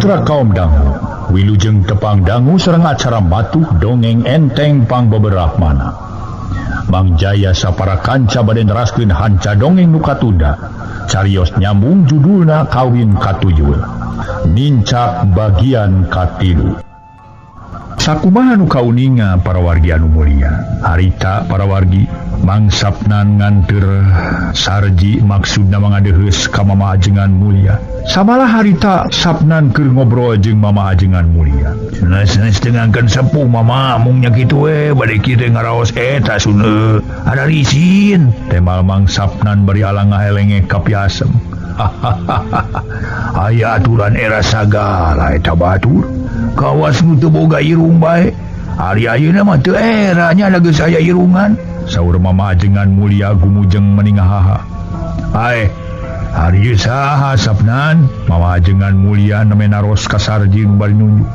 Mitra kaum dangu, wilujeng tepang dangu sareng acara matuh dongeng enteng pangbeberahmana. Mang Jaya sapara kanca bade neraskeun hanca dongeng nu katunda. Carios nyambung judulna Kawin Katuyul. Nincak bagian katilu. Sakumaha nu kauninga para wargi anu mulia. Harita para wargi Mang Sapnan nganter Sarji maksudna mangadeheus ka Mama Ajengan Mulia. Samalah harita Sapnan keur ngobrol jeung Mama Ajengan Mulia. Sanes tengangkeun sepuh Mama mung nya kitu we bade kieu teh ngaraos eta suneu ada risin. Temal Mang Sapnan bari alangah elenge ka piasem. Aya aturan era sagala eta batur. Kawas nu teu boga irung bae. Ari ayeuna mah teu era nya da geus aya irungan. Saur Mama Ajengan Mulia gumujeng meningahaha. Ae, ari ieu saha Sapnan? Mama Ajengan Mulia neme naros ka Sarji nu bari nunjuk.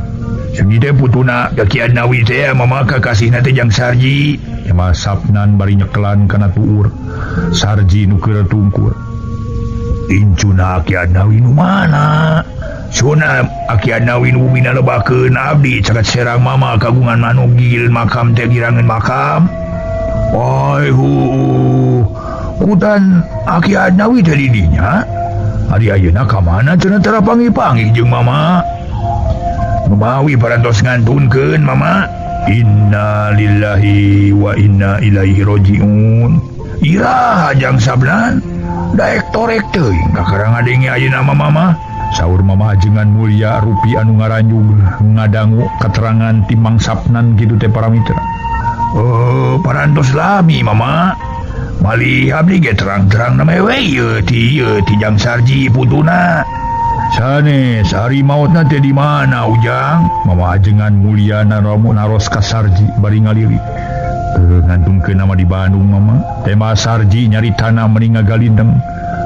Sunyi teh putuna Ki Adnawi teh Mama kakasihna teh jang Sarji. Ema Sapnan bari nyekelan kana tuur. Sarji nu keur tungkur. Incuna Ki Adnawi nu mana? Suna Aki Adnawi nu bumina lebakeun abdi caket serang Mama kagungan manugil makam teh girangeun makam. Oi hu kutan Aki Adnawi teh di dinya. Ari ayeuna ka mana cenah tara panggih-panggih jeung Mama. Numawi parantos ngantunkeun Mama. Inna lillahi wa inna ilaihi rajiun. Iraha jang Sabnan? Daek torek teuing kakarang ngadenge ayeuna mah Mama. Saur Mama Ajengan Mulia rupi anu ngaranjug ngadangu keterangan ti Mang Sapnan kitu teh para mitra. Oh, parantos lami Mama. Malih abdi ge terang-terang na we ieu ti ieu ti jang Sarji putuna. Sanes ari maotna teh di mana Ujang? Mama Ajengan Mulia naramu naros ka Sarji bari ngalirik. Ngantunkeun nama di Bandung Mama. Tema Sarji nyaritana meni ngagalindeng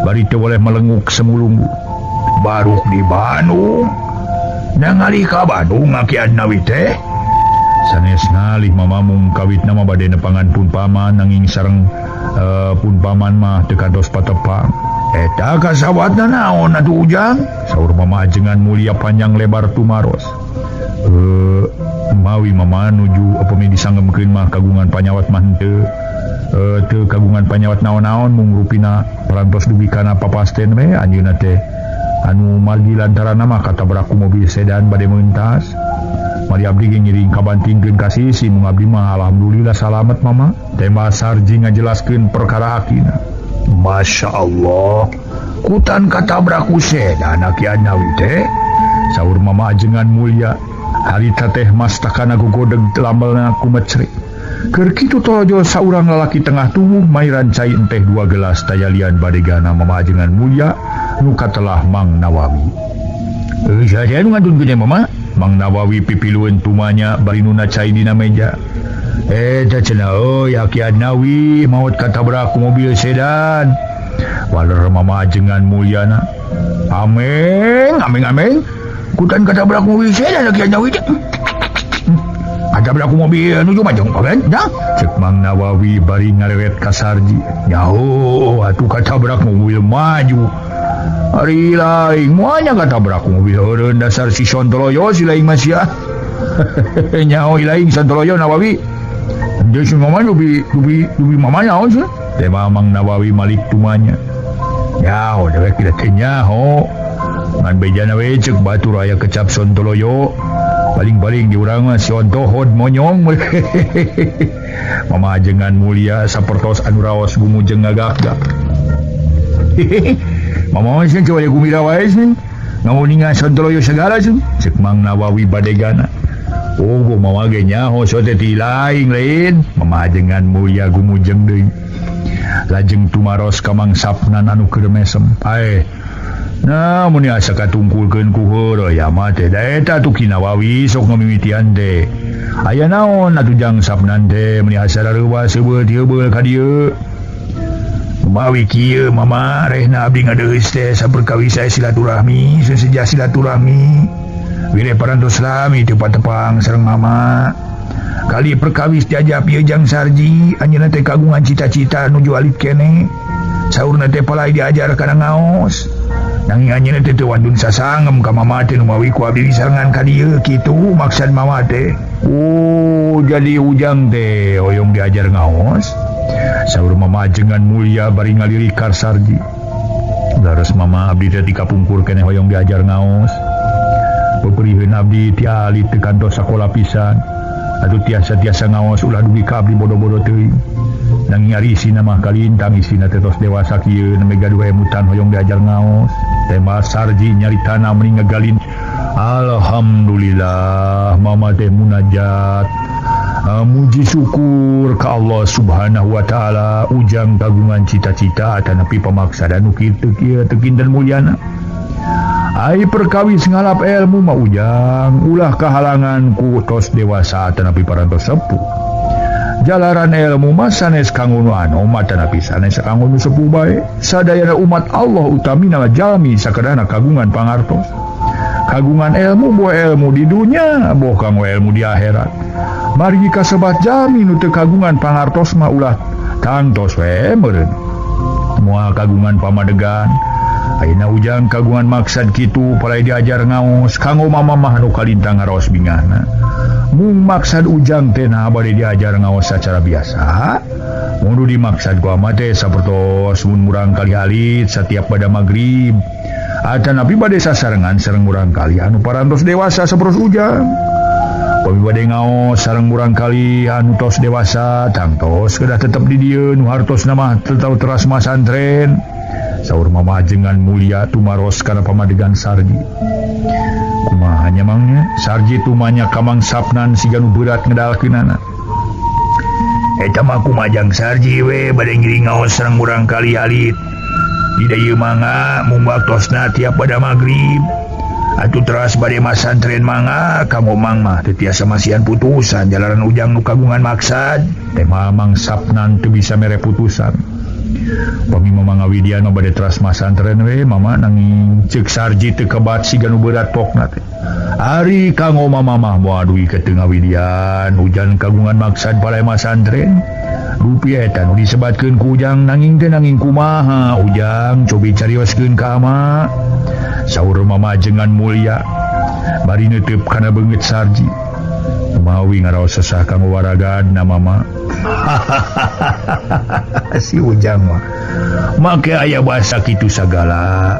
bari teu boleh melenguk semulunggu. Baruk di Bandung. Nangali ka Bandung Aki Adnawi teh. Sanes ngalih Mama mung kawitna mah bade nepangan pun paman nanging sareng pun paman mah teu kantos patepang. Eta kasawatna naon atuh Ujang? Saur Mama Ajengan Mulia panjang lebar tumaros. Mawi Mama nuju upami disangemkeun mah kagungan panyawat mah henteu. Teu kagungan panyawat naon-naon mung rupina parantos dugi kana papasten we anjeunna teh. Anu margi lantaran mah katabrak ku mobil sedan bade meuntas. Mari abdi ge ngiring kabantingkeun ka sisi mung abdi mah alhamdulillah salamet Mama. Tema Sarji ngajelaskeun perkara akina. Masya Allah, kutan katabrak ku sedan Aki Adnawi teh. Saur Mama Ajengan Mulia harita teh mastakana gogodeg lamelna kumecre. Keur kitu tolojo saurang lalaki tengah tubuh mairan cai enteh dua gelas tayalian badegana Mama Ajengan Mulia nu katelah Mang Nawawi. Saha nu ngantunkeun teh Mama? Mang Nawawi pipilueun tumanya bari nuna cai dina meja. Eta cenah euy Aki Adnawi maot katabrak ku mobil sedan. Waler Mama Ajengan Mulyana. Ameng, ameng, ameng. Kutan katabrak mobil sedan Aki Adnawi teh. Katabrak ku mobil nuju majeng kan? Nya? Cek Mang Nawawi bari ngarewet ka Sarji. Nyaho atuh katabrak mobil maju. Ari lain moalnya katabrak mobil eureun dasar si Sontoloyo si lain mah sia. Nyaho lain Sontoloyo Nawawi. Dia si mama dubi dubi dubi mama naon sih? Tema Mang Nawawi malik tumanya. Nyaho dewek tidak teh nyaho. Ngan bejana we cek batur aya kecap Sontoloyo. Paling-paling di urang mah Sontohod monyong. Mama Ajengan Mulia sapertos anu raos gumujeng ngagak-gak. Mama mah sih coba gumira wae sih. Ngamuningan Sontoloyo segala sih. Cek Mang Nawawi badegana. Oh, mama ge nyaho sote ti lain lain. Mama Ajengan Mulia gumujeng deui. Lajeng tumaros ka Mang Sapnan anu keur mesem. Ae. Nah, mun asa katungkulkeun ku heureuy ya mah teh da eta atuh Ki Nawawi sok ngamimitian teh. Aya naon atuh Jang Sapnan teh mun asa rareuwas seubeul tiebeul ka dieu. Mawi kieu Mama rehna abdi ngadeheus teh saperkawis saya silaturahmi, seseja silaturahmi. Wire parantos lami teu patepang sareng Mama. Kali perkawis jajap ieu Jang Sarji anjeunna teh kagungan cita-cita nuju alit keneh. Saurna teh palai diajar kana ngaos. Nanging anjeunna teh teu wandun sasangem ka mama teh nu mawi ku abdi disarengan ka dieu kitu maksad mama teh. Oh, jadi ujang teh hoyong diajar ngaos. Saur mama ajengan mulia bari ngalirik ka Sarji. Leres mama abdi teh dikapungkur keneh hoyong diajar ngaos. Peperiheun abdi ti alit teu kantos sakola pisan. Atuh tiasa-tiasa ngaos ulah dugi ka abdi bodo-bodo teuing. Nanging ari isina mah kalintang isina teh tos dewasa kieu nembe gaduh emutan hoyong diajar ngaos. Tema Sarji nyaritana meni ngagalin. Alhamdulillah mama teh munajat. Muji syukur ka Allah Subhanahu wa taala ujang kagungan cita-cita atanapi pamaksadan nu kitu kieu teu kinten mulyana. Ai perkawis ngalap ilmu mah ujang ulah kahalangan ku tos dewasa atanapi parantos sepuh. Jalaran ilmu mah sanes kanggo nu anom atanapi sanes kanggo nu sepuh bae. Sadayana umat Allah utamina jalmi sakadana kagungan pangartos. Kagungan ilmu boh ilmu di dunya boh kanggo ilmu di akhirat. Margi kasebat jalmi nu teu kagungan pangartos mah ulah tangtos we meureun. Moal kagungan pamadegan. Ayeuna ujang kagungan maksad kitu palai diajar ngaos kanggo mama mah nu kalintang ngaraos bingahna. Mung maksad ujang teh nah bade diajar ngaos sacara biasa. Mun nu dimaksad ku ama teh sapertos mun murang kali alit satiap pada magrib. Atanapi bade sasarengan sareng murang kali anu parantos dewasa sapertos ujang. Pami bade ngaos sareng murang kali anu tos dewasa tangtos kedah tetep di dieu nu hartosna mah tetep teras masantren. Saur mama ajengan mulia tumaros kana pamadegan Sarji. Kumaha nya mangnya? Sarji tumanya ka Mang Sapnan siga nu berat ngedalkeunana. Eta mah kumajang Sarji we bade ngiring ngaos sareng murang kali alit. Di dieu mangga mung waktosna tiap pada magrib. Atuh teras bade masantren mangga kanggo mang mah teu tiasa masihan putusan jalaran ujang nu kagungan maksad. Teh mah Mang Sapnan teu bisa mere putusan. Pami mama ngawidian mah bade teras masantren we mama nanging ceuk Sarji teu kebat siga nu berat pokna teh. Ari kanggo mama mah moal dugi ka teu ngawidian hujan kagungan maksad palai masantren. Rupi eta nu disebatkeun ku ujang nanging teh nanging kumaha ujang cobi carioskeun ka ama. Saur mama ajengan mulia bari neuteub kana beungeut Sarji. Mawi ngaraos sesah kanggo waragadna mama. Si ujang mah make aya basa kitu sagala.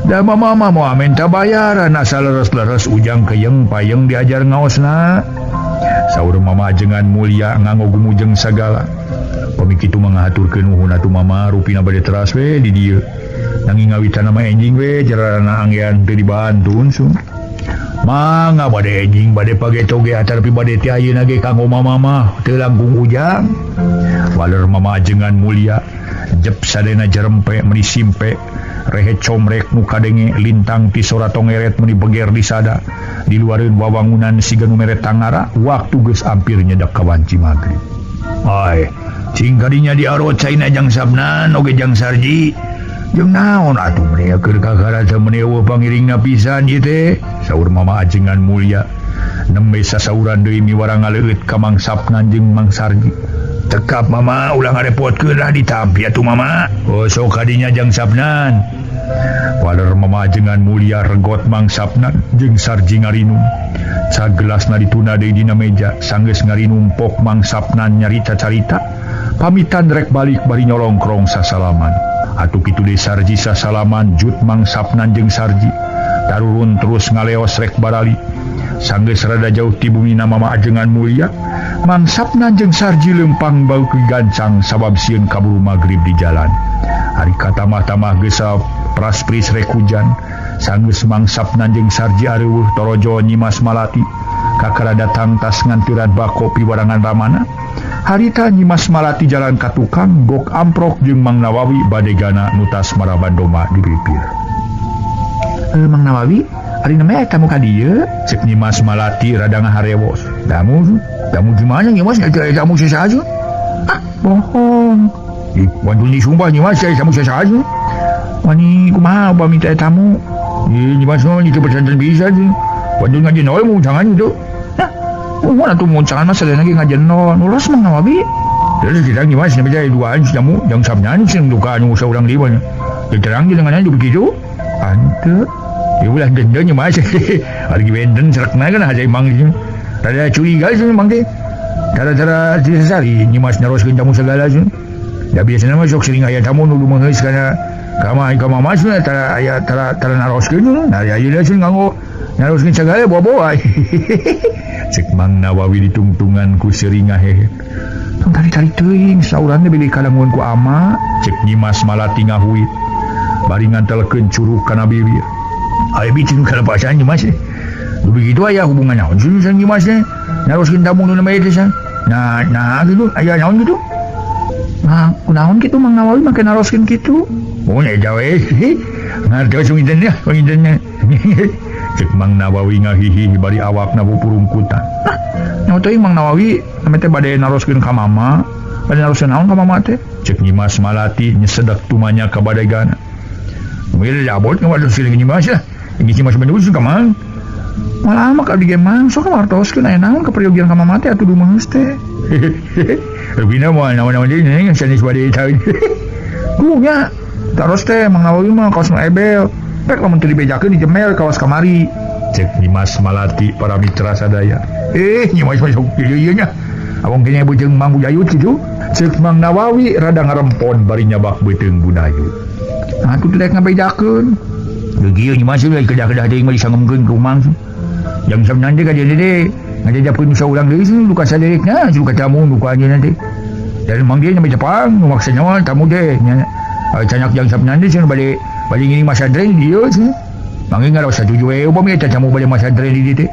Da mama mah moal menta bayaran asal leres-leres ujang keyeng payeng diajar ngaosna. Saur mama ajengan mulia nganggo gumujeng sagala. Pami kitu mah ngahaturkeun nuhun atuh mama rupina bade teras we di dieu. Nanging ngawitan mah enjing we jarana anggean teu dibantu unsung. Mangga bade enjing bade pageto ge atanapi bade ti ayeuna ge kanggo mama mah teu langkung ujang. Waler mama ajengan mulia jep sadena jerempe meni simpe rehe comrek nu kadenge lintang ti sora tongeret meni beger di sada di luareun wawangunan siga nu mere tangara waktu geus ampir nyedak ka wanci magrib. Ai cing kadinya diarot caina jang Sabnan oge jang Sarji. Jeung naon atuh meni keur kakara teh meni eueuh pangiringna pisan ieu teh. Saur mama ajengan mulia nembe sasauran deui miwara ngaleueut ka Mang Sapnan jeung Mang Sarji. Tekap mama ulah ngarepotkeun lah ditampi atuh mama. Oh sok kadinya jang Sapnan. Waler mama ajengan mulia regot Mang Sapnan jeung Sarji ngarinum. Sagelasna dituna deui dina meja sanggeus ngarinum pok Mang Sapnan nyarita carita. Pamitan rek balik bari nyolongkrong sasalaman. Atuh kitu deui Sarji sasalaman jut Mang Sapnan jeung Sarji. Tarurun terus ngaleos rek barali. Sanggeus rada jauh ti bumina mama ajengan mulia, Mang Sapnan jeung Sarji leumpang bau gancang sabab sieun kaburu magrib di jalan. Ari katamah-tamah geus praspris rek hujan. Sanggeus Mang Sapnan jeung Sarji areuweuh torojo Nyimas Malati. Kakara datang tas ngantiran bako piwarangan ramana. Harita Nyimas Malati jalan ka tukang gok amprok jeung Mang Nawawi badegana nu tas maraban domba di bibir. Mang Nawawi, ari namanya tamu ka dieu? Cek Nyimas Malati rada ngaharewos. Tamu, tamu gimana Nyimas? Tamu sesa aja. Ah, bohong. Ih, wantun disumpah Nyimas, tamu sesa aja. Wani kumaha upami teh tamu? Ih, Nyimas mah itu pesantren bisa sih. Wantun ngajen we muncangan itu. Nah, mana tuh muncangan mah sadayana ge ngajen nulis Mang Nawawi. Terus kita Nyimas nyampe duaan tamu, jang sabnan sing duka anu saurang deui mah. Terang jeung dengan begitu. Ante ya ulah dendeu nya Mas. Ari benten serekna kan aja mang rada curiga sih mang teh. Tara-tara disasari Nyimas naroskeun tamu segala sih. Da biasana mah sok sering aya tamu nu lumeungeus kana ka mama sih tara aya tara tara naroskeun. Nah ayeuna sih nganggo naroskeun segala bawa-bawa. Cek Mang Nawawi ditungtungan ku seuri ngahehe. Tong tarik-tarik teuing sauran teh bilih kadanguan ku ama. Cek Nyimas Malati ngahuit. Bari ngantelkeun curug kana bibir. Aya bitin kalepasan Nyimas. Nu begitu aya hubungan naon sih sareng Nyimas teh? Naroskeun tamu nu namanya teh. Nah, nah gitu aya naon gitu. Nah, kunaon kitu Mang Nawawi make naroskeun kitu? Oh nya we. Ngartos panginten nya, panginten nya. Cek Mang Nawawi ngahihi bari awakna pupurungkutan. Nah, nyaho teuing Mang Nawawi ame teh bade naroskeun ka mama. Bade naroskeun naon ka mama teh? Cek Nyimas Malati nyesedak tumanya ka badegana. Meureun jabot ngawartoskeun Nyimas lah. Nyimas bener ka Mang. Malah mah abdi ge Mang sok wartoskeun aya naon kaperyogian ka mama teh atuh dumeungeus teh. Rupina moal naon-naon deui nya sanes bade eta. Ku nya taros teh Mang Nawawi mah kaos nu ebel. Rek lamun teu dibejakeun dijemel kawas kamari. Cek Nyimas Malati para mitra sadaya. Nyimas mah sok ieu nya. Abong kene beuteung Mang Bujayut kitu. Cek Mang Nawawi rada ngarempon bari nyabak beuteung Budayu. Nah atuh teu rek ngabejakeun. Deui Nyimas we kedah-kedah deui mah disangemkeun ku Mang. Jang samnan teh ka dieu teh ngajajapkeun saurang deui sih luka saderekna, luka tamu luka anjeunna teh. Dan Mang dia nyampe Jepang, nu maksa nyawa tamu teh nya. Canyak jang samnan teh cenah bade bade ngiring masantren di dieu cenah. Mang ge ngaraos satuju we upami eta tamu bade masantren di dieu teh.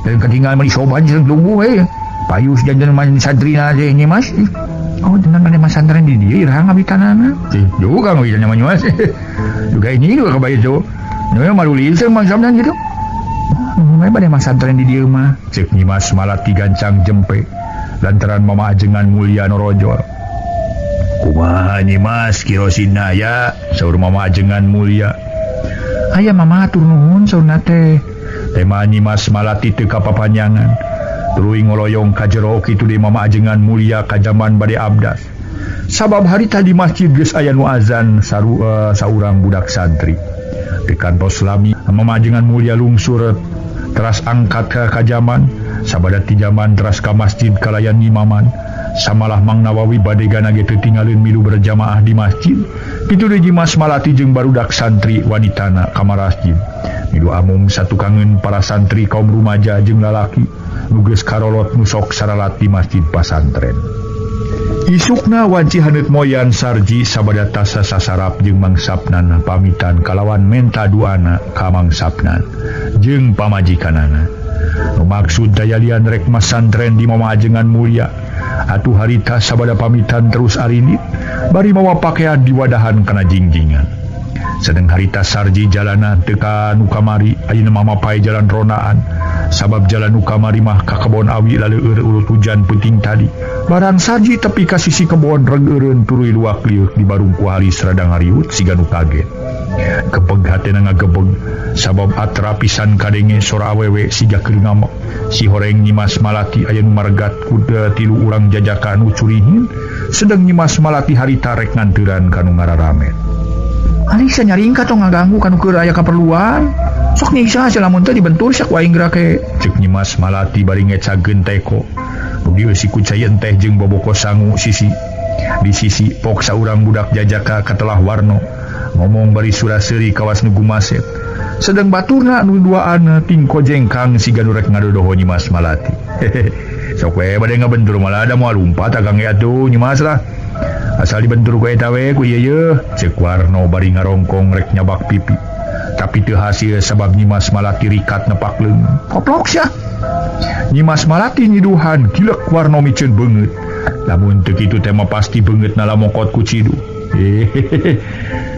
Dan katinggal mah disoban sareng tunggu we. Payus janten santrina teh Nyimas. Oh, tenang ada masantren di dieu iraha ngawitanana. Juga ngawitan mah Nyimas. Juga ini juga kabaya tuh. Nya marulis Mang Samnan gitu. Mulai bade masantren di dieu mah. Cek Nyimas Malati gancang jempe lantaran mama ajengan mulia norojol. Kumaha Nyimas kirosina ya saur mama ajengan mulia. Aya mama atur nuhun saurna teh. Tema Nyimas Malati teu kapapanjangan. Tuluy ngoloyong ka jero kitu deui mama ajengan mulia ka jaman bade abdas. Sabab harita di masjid geus aya nu azan saurang budak santri. Di kantos lami mama ajengan mulia lungsur teras angkat ke kajaman sabada ti jaman teras ka masjid kalayan imaman. Samalah Mang Nawawi badegana ge teu tinggalin milu berjamaah di masjid. Kitu deui Nyimas Malati jeung barudak santri wanitana ka masjid. Milu amung satukangeun para santri kaum rumaja jeung lalaki nu geus karolot nu sok saralat di masjid pasantren. Isukna wanci haneut moyan Sarji sabada tasa sasarap jeung Mang Sapnan pamitan kalawan menta duana ka Mang Sapnan jeung pamajikanana. Nu maksud dayalian rek masantren di mama ajengan mulia. Atuh harita sabada pamitan terus arinit bari mawa pakaian diwadahan kana jingjingan. Sedeng harita Sarji jalana teu ka nu kamari ayeuna mah mapay jalan ronaan. Sabab jalan nu kamari mah ka kebon awi laleueur urut hujan peuting tadi. Barang Sarji tepi ka sisi kebon reg eureun tuluy luak lieuh di barung ku halis rada ngariut siga nu kaget. Kepeg hatena ngagebeg sabab atra pisan kadenge sora awewe siga keur ngamuk. Si horeng Nyimas Malati aya nu maregat kuda tilu urang jajaka nu curihin. Sedeng Nyimas Malati harita rek nganteuran ka nu ngararamen. Ari sia nyaringka tong ngaganggu kanu keur aya kaperluan. Sok nyiksa hasil lamun teh dibentur sia ku aing gerake. Cek Nyimas Malati bari ngecageun teko. Nu dieusi ku cai enteh jeung boboko sangu sisi. Di sisi pok saurang budak jajaka katelah warno. Ngomong bari sura-seuri kawas nu gumaset. Sedeng baturna nu duaan tingko jengkang siga nu rek ngadodoho Nyimas Malati. Sok we bade ngabentur malah da moal lumpat akang ge atuh Nyimas lah. Asal dibentur ku eta we ku ieu yeuh. Cek Warno bari ngarongkong rek nyabak pipi. Tapi teu hasil sabab Nyimas Malati rikat nepak leungeun. Koplok sia. Nyimas Malati nyiduhan gilek Warno miceun beungeut. Lamun teu kitu teh mah pasti beungeut nalamokot ku cidu.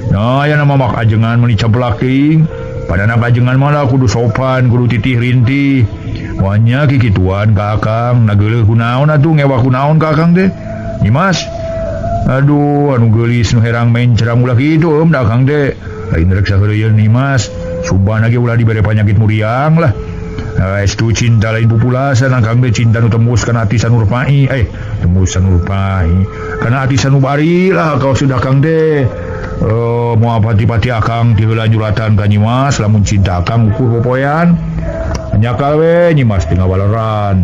Nah, aya nama mak ajengan meuni caplak teuing. Padana ajengan mah lah kudu sopan, kudu titih rintih. Wanya kikituan ka akang, nageuleuh kunaon atuh ngewa kunaon ka akang teh. Nyimas. Aduh, anu geulis nu herang mencrang ulah kitu da akang teh. Lain rek saheureuyeun Nyimas, subana ge ulah dibere panyakit muriang lah. Estu cinta lain pupulasan akang teh cinta nu tembus kana ati sanurpai. Tembus sanurpai. Kana ati sanubari lah kau sudah akang teh. Moal pati-pati akang ti heula nyuratan ka Nyimas lamun cinta akang ukur popoean. Nyakal we Nyimas teu ngawaleran.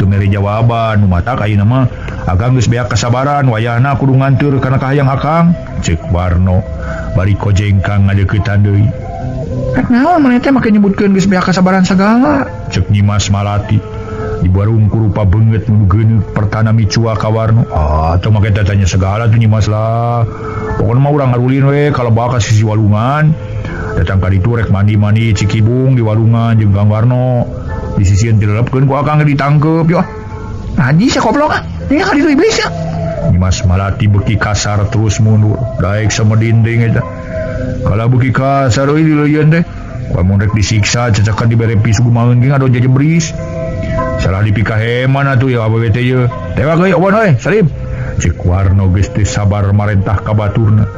Teu mere jawaban nu matak ayeuna mah akang geus beak kasabaran wayahna kudu nganteur kana kahayang akang. Ceuk Warno bari kojengkang ngadeuketan deui. Rek naon maneh teh make nyebutkeun geus beak kasabaran sagala? Ceuk Nyimas Malati. Di warung kurupa beungeut nu geuneuk pertana micua ka Warno. Ah, teu make tatanya segala tuh Nyimas lah. Pokona mah urang ngarulin we kalebak ka sisi walungan. Datang ka ditu rek mandi-mandi Cikibung di walungan jeung Kang Warno. Di sisieun dilelepkeun ku akang ditangkeup yo. Najis ya goblok ah. Ini ka ditu iblis ya. Nyimas Malati beuki kasar terus mundur. Daek samedinding eta. Kala beuki kasar euy dileuyeun teh. Lamun rek disiksa cacakan dibere pisu gumaeun ge ngadon jejebris. Salah dipikaheman atuh ya awewe teh ye. Tewak euy obon euy, Salim. Ceuk Warno geus teu sabar marentah ka baturna.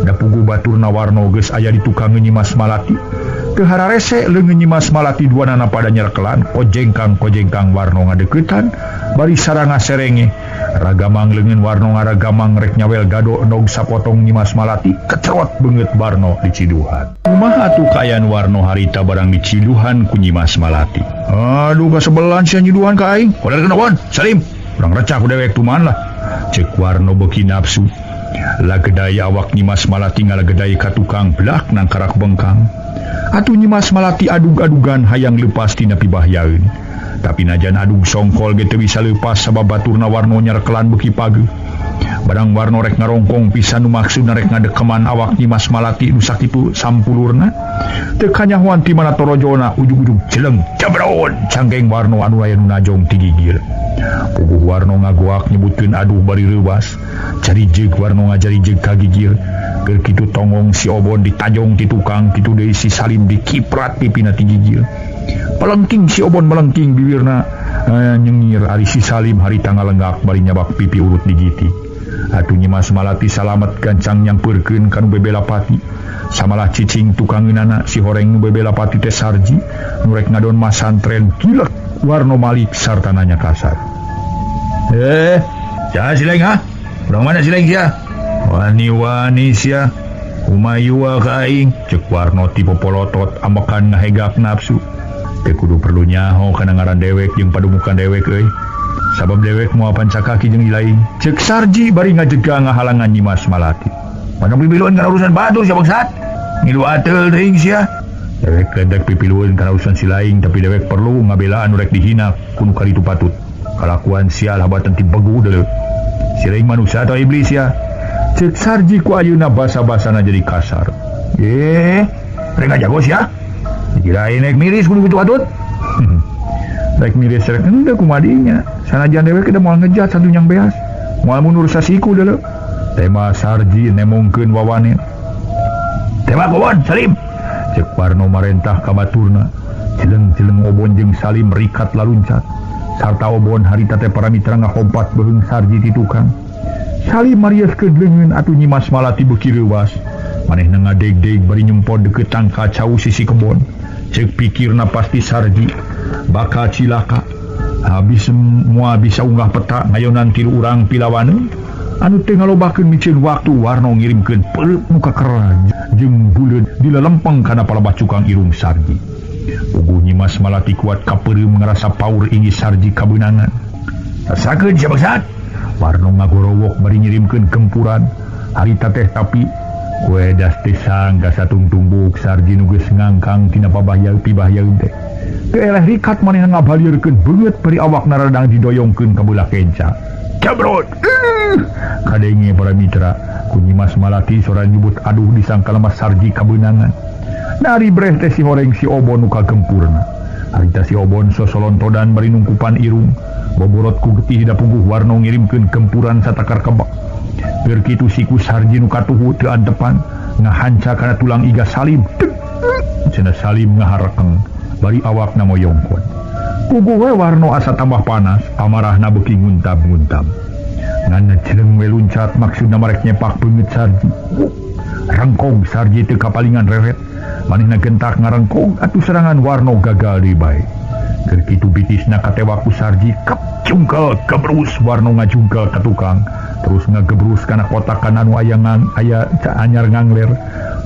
Da puguh baturna Warno geus aya di tukangeun Nyimas Malati. Teu hararese leungeun Nyimas Malati duanana pada nyerekelan kojengkang-kojengkang Warno ngadeuketan bari saranga serenge. Ragamang leungeun Warno ngaragamang rek nyawel gado endog sapotong Nyimas Malati kecerot beungeut Warno diciduhan. Kumaha atuh kaayaan Warno harita barang diciduhan ku Nyimas Malati. Aduh kasebelan sia nyiduhan ka aing. Kodarkeun obon, Salim. Urang recah ku dewek tuman lah. Ceuk Warno beuki nafsu. Lagedai awak Nyimas Malati ngalagedai ka tukang blak nangkarak bengkang. Atuh Nyimas Malati adug-adugan hayang leupas tina pibahyaeun. Tapi najan adug songkol ge teu bisa leupas sabab baturna Warno nyarekelan beuki pageuh. Barang Warno rek ngarongkong pisan nu maksudna rek ngadekeman awak Nyimas Malati nu sakitu sampulurna. Teu kanyahoan ti mana torojona ujug-ujug jeleng jabron canggeng Warno anu aya nu najong ti gigir. Puguh Warno ngagoak nyebutkeun aduh bari reuwas. Jarijeg Warno ngajarijeg ka gigir. Keur kitu tongong si Obon ditajong ti tukang kitu deui si Salim dikiprat pipina ti gigir. Pelengking si Obon melengking bibirna nyengir ari si Salim harita ngalenggak bari nyabak pipi urut digiti. Atuh Nyimas Malati salamet gancang nyampeurkeun ka nu bebela pati. Samalah cicing tukangeunana si horeng nu bebela pati teh Sarji nu rek ngadon masantren gilek Warno malik sarta nanya kasar. Saha sileng ha? Urang mana sileng sia? Wani-wani sia. Kumayua ka aing, ceuk Warno ti popolotot ambekan ngahegak nafsu. Teu kudu perlu nyaho kana ngaran dewek jeung padumukan dewek euy. Sabab dewek moal pancakaki jeung ilaing. Ceuk Sarji bari ngajega ngahalangan Nyimas Malati. Mana pipiluan kana urusan batur sia bangsat? Ngilu ateul teuing sia. Dewek ledek pipiluan kana urusan si laing tapi dewek perlu ngabelaan nu rek dihina ku nu karitu patut. Kalakuan sia habatan ti begu deuleu. Si laing manusia atau iblis ya? Ceuk Sarji ku ayeuna basa-basana jadi kasar. Rek ngajago sia? Dikirain rek miris kudu kitu patut. Rek miris rek henteu kumadinya. Sanajan dewek da moal ngejat satunyang beas. Moal mundur sasiku deuleu. Tema Sarji nemongkeun wawane. Tembak Obon, Salim. Ceuk Warno marentah ka baturna. Jeleng-jeleng Obon jeung Salim rikat laluncat. Sarta Obon harita teh para mitra ngahompat beuheung Sarji ti tukang. Salim marieskeun leungeun atuh Nyimas Malati beuki reuwas. Manehna ngadeg-deg bari nyempod deukeut tangka cau sisi kebon. Ceuk pikirna pasti Sarji bakal cilaka. Habis moal bisa unggah peta ngayonan tilu urang pilawaneun. Anu teu ngalobakeun miceun waktu Warno ngirimkeun peureut nu kakeran jeung buleud dilelempeng kana palebah cukang irung Sarji. Puguh Nyimas Malati kuat kapeureum ngarasa paur inggih Sarji kabeunangan. Rasakeun sia bangsat. Warno ngagorowok bari ngirimkeun gempuran. Harita teh tapi kue das teh sangka satungtumbuk Sarji nu geus ngangkang tina pabahya pibahyaeun teh. Teu eleh rikat manehna ngabalieurkeun beungeut bari awakna radang didoyongkeun ka beulah kenca. Jabrot. Kadenge para mitra, ku Nyimas Malati sora nyebut aduh disangka lemah Sarji kabeunangan. Nari breh teh si horeng si Obon nu kagempurna. Harita si Obon sosolontodan bari nungkupan irung. Boborot ku getih da puguh Warno ngirimkeun gempuran satakar kebak. Keur kitu siku Sarji nu katuhu teu antepan ngahanca kana tulang iga Salim. Cenah Salim ngaharekeng bari awakna moyongkon. Puguh we Warno asa tambah panas, amarahna beuki nguntab-nguntab. Ngan jeleng we luncat maksudna marek nyepak beungeut Sarji. Rengkong Sarji teu kapalingan reret. Manehna gentak ngarengkong atuh serangan Warno gagal deui bae. Keur kitu bitisna katewak ku Sarji kep jungkel kebrus Warno ngajungkel ka tukang. Terus ngagebrus kana kotakan anu aya aya anyar ngangler.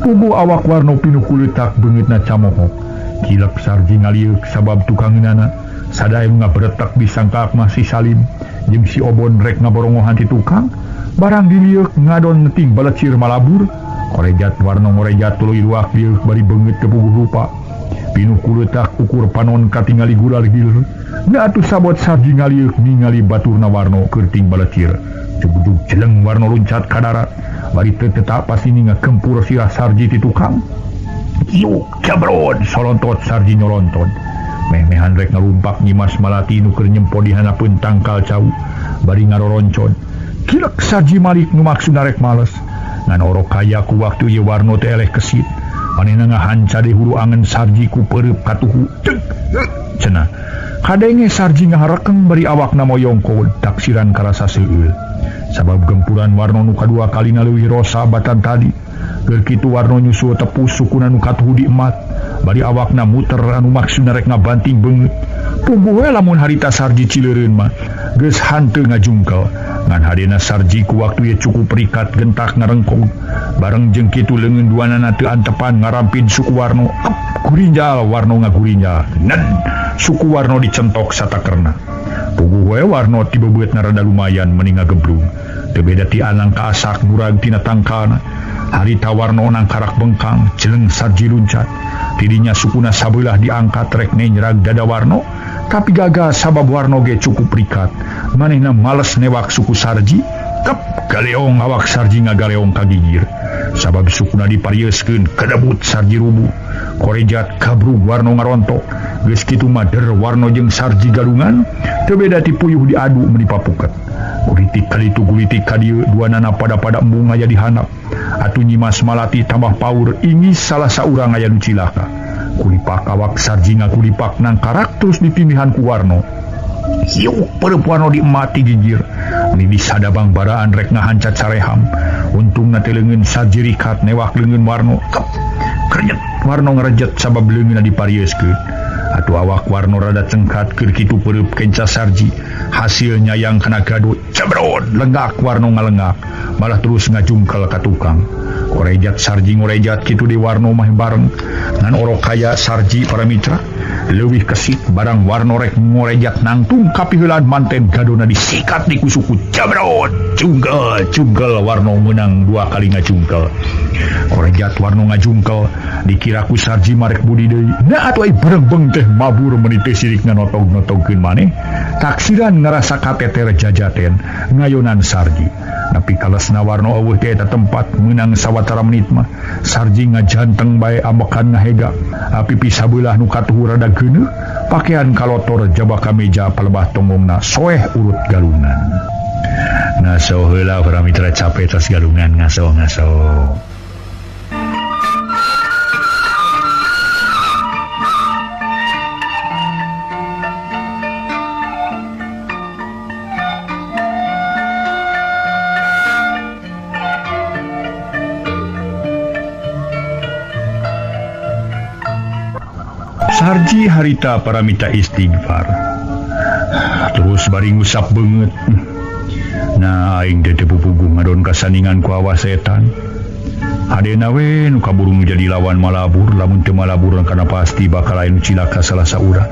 Puguh awak Warno pinuh kuletak beungeutna camohok. Kilek Sarji ngalieuk sabab tukangeunana sadae ngaberetak disangka masih Salim jeung si Obon rek ngaborongohan ti tukang. Barang dilieuk ngadon ting balecir malabur. Korejat Warno ngorejat tuluy luak lieuk bari beungeut teu puguh rupa. Pinuh kuletak ukur panon katingali gural gilir. Na atuh sabot Sarji ngalieuk ningali baturna Warno keur ting balecir. Jugujug jeleng Warno loncat ka darat. Bari teu tetap pasini ngakempur sirah Sarji ti tukang. Yuk cabrod solontot Sarji nyolontot. Meh-mehan rek ngalumpak Nyimas Malati nu keur nyempo di hanapeun tangkal cau bari ngaroroncon. Kilek Sarji malik nu maksudna rek males. Ngan orok kaya ku waktu ieu Warno teh eleh kesit. Manehna ngahanca di hulu angen Sarji ku peureub katuhu. Cenah. Kadenge Sarji ngaharekeng bari awakna moyongkod taksiran karasa seueul. Sabab gempuran Warno nu kadua kalina leuwih rosa batan tadi. Keur kitu Warno nyusul tepus sukuna nu katuhu diemat. Bari awakna muter anu maksudna rek ngabanting beungeut. Puguh we lamun harita Sarji cileureun mah geus hanteu ngajungkel. Ngan hadena Sarji ku waktu ieu cukup rikat gentak ngarengkong. Bareng jeung kitu leungeun duanana teu antepan ngarampid suku Warno. Ep, gurinjal Warno ngagurinjal. Nen, suku Warno dicentok satakerna. Puguh we Warno tibeubeutna rada lumayan meni ngageblung. Teu beda ti anang kaasak murag tina tangkalna. Harita Warno nangkarak bengkang, jeleng Sarji luncat. Tidinya sukuna sabelah diangkat rek nenyerag dada Warno, tapi gagal sabab Warno ge cukup rikat. Manehna males newak suku Sarji, kep galeong awak Sarji ngagaleong kagigir. Sabab sukuna diparieuskeun kedebut Sarji rubuh. Korejat kabrug Warno ngarontok. Geus kitu mah der Warno jeung Sarji galungan, teu beda ti puyuh diadu meuni papuket. Gulitik kalitu gulitik ka dieu duanana pada-pada embung aya di handap. Atuh Nyimas Malati tambah paur ingis salah saurang aya nu cilaka. Kulipak awak Sarji ngakulipak nangkarak terus ditindihan ku Warno. Hiuk peureub Warno diemati gigir. Meni disadabang baraan rek ngahancat sareham. Untungna teh leungeun Sarji rikat newak leungeun Warno. Kep krenyet Warno ngarejet sabab leungeunna diparieuskeun. Atuh awak Warno rada cengkat keur kitu peureub kenca Sarji. Hasil nyayang kana gaduh cebrod lenggak Warno ngalengak malah terus ngajungkel ka tukang. Korejat Sarji ngorejat kitu di Warno mah bareng. Ngan orok kaya Sarji para mitra leuwih kesit barang Warno rek ngorejat nangtung kapiheulan manten gadona disikat di kusuku cebrod jungkel jungkel Warno meunang dua kali ngajungkel. Korejat Warno ngajungkel dikira ku Sarji marek budi deui. Nah atuh ai berengbeng teh mabur meuni teh sirik nganotog-notogkeun maneh. Taksiran ngarasa kateter jajaten ngayonan Sarji. Nepi kalesna Warno eueuh teh eta tempat meunang sawatara menit mah Sarji ngajanteng bae ambekan ngahega. Pipi sabelah nu katuhu rada geuneuh, pakaian kalotor jaba ka meja palebah tonggongna soeh urut galungan. Ngaso heula para mitra capek tos galungan ngaso-ngaso. Sarji harita paramita istighfar. Terus bari ngusap beungeut. Nah aing teh teu puguh ngadon kasaningan ku awas setan. Hadena we nu kaburu jadi lawan malabur, lamun teu malabur kana pasti bakal aya nu cilaka salah saurang.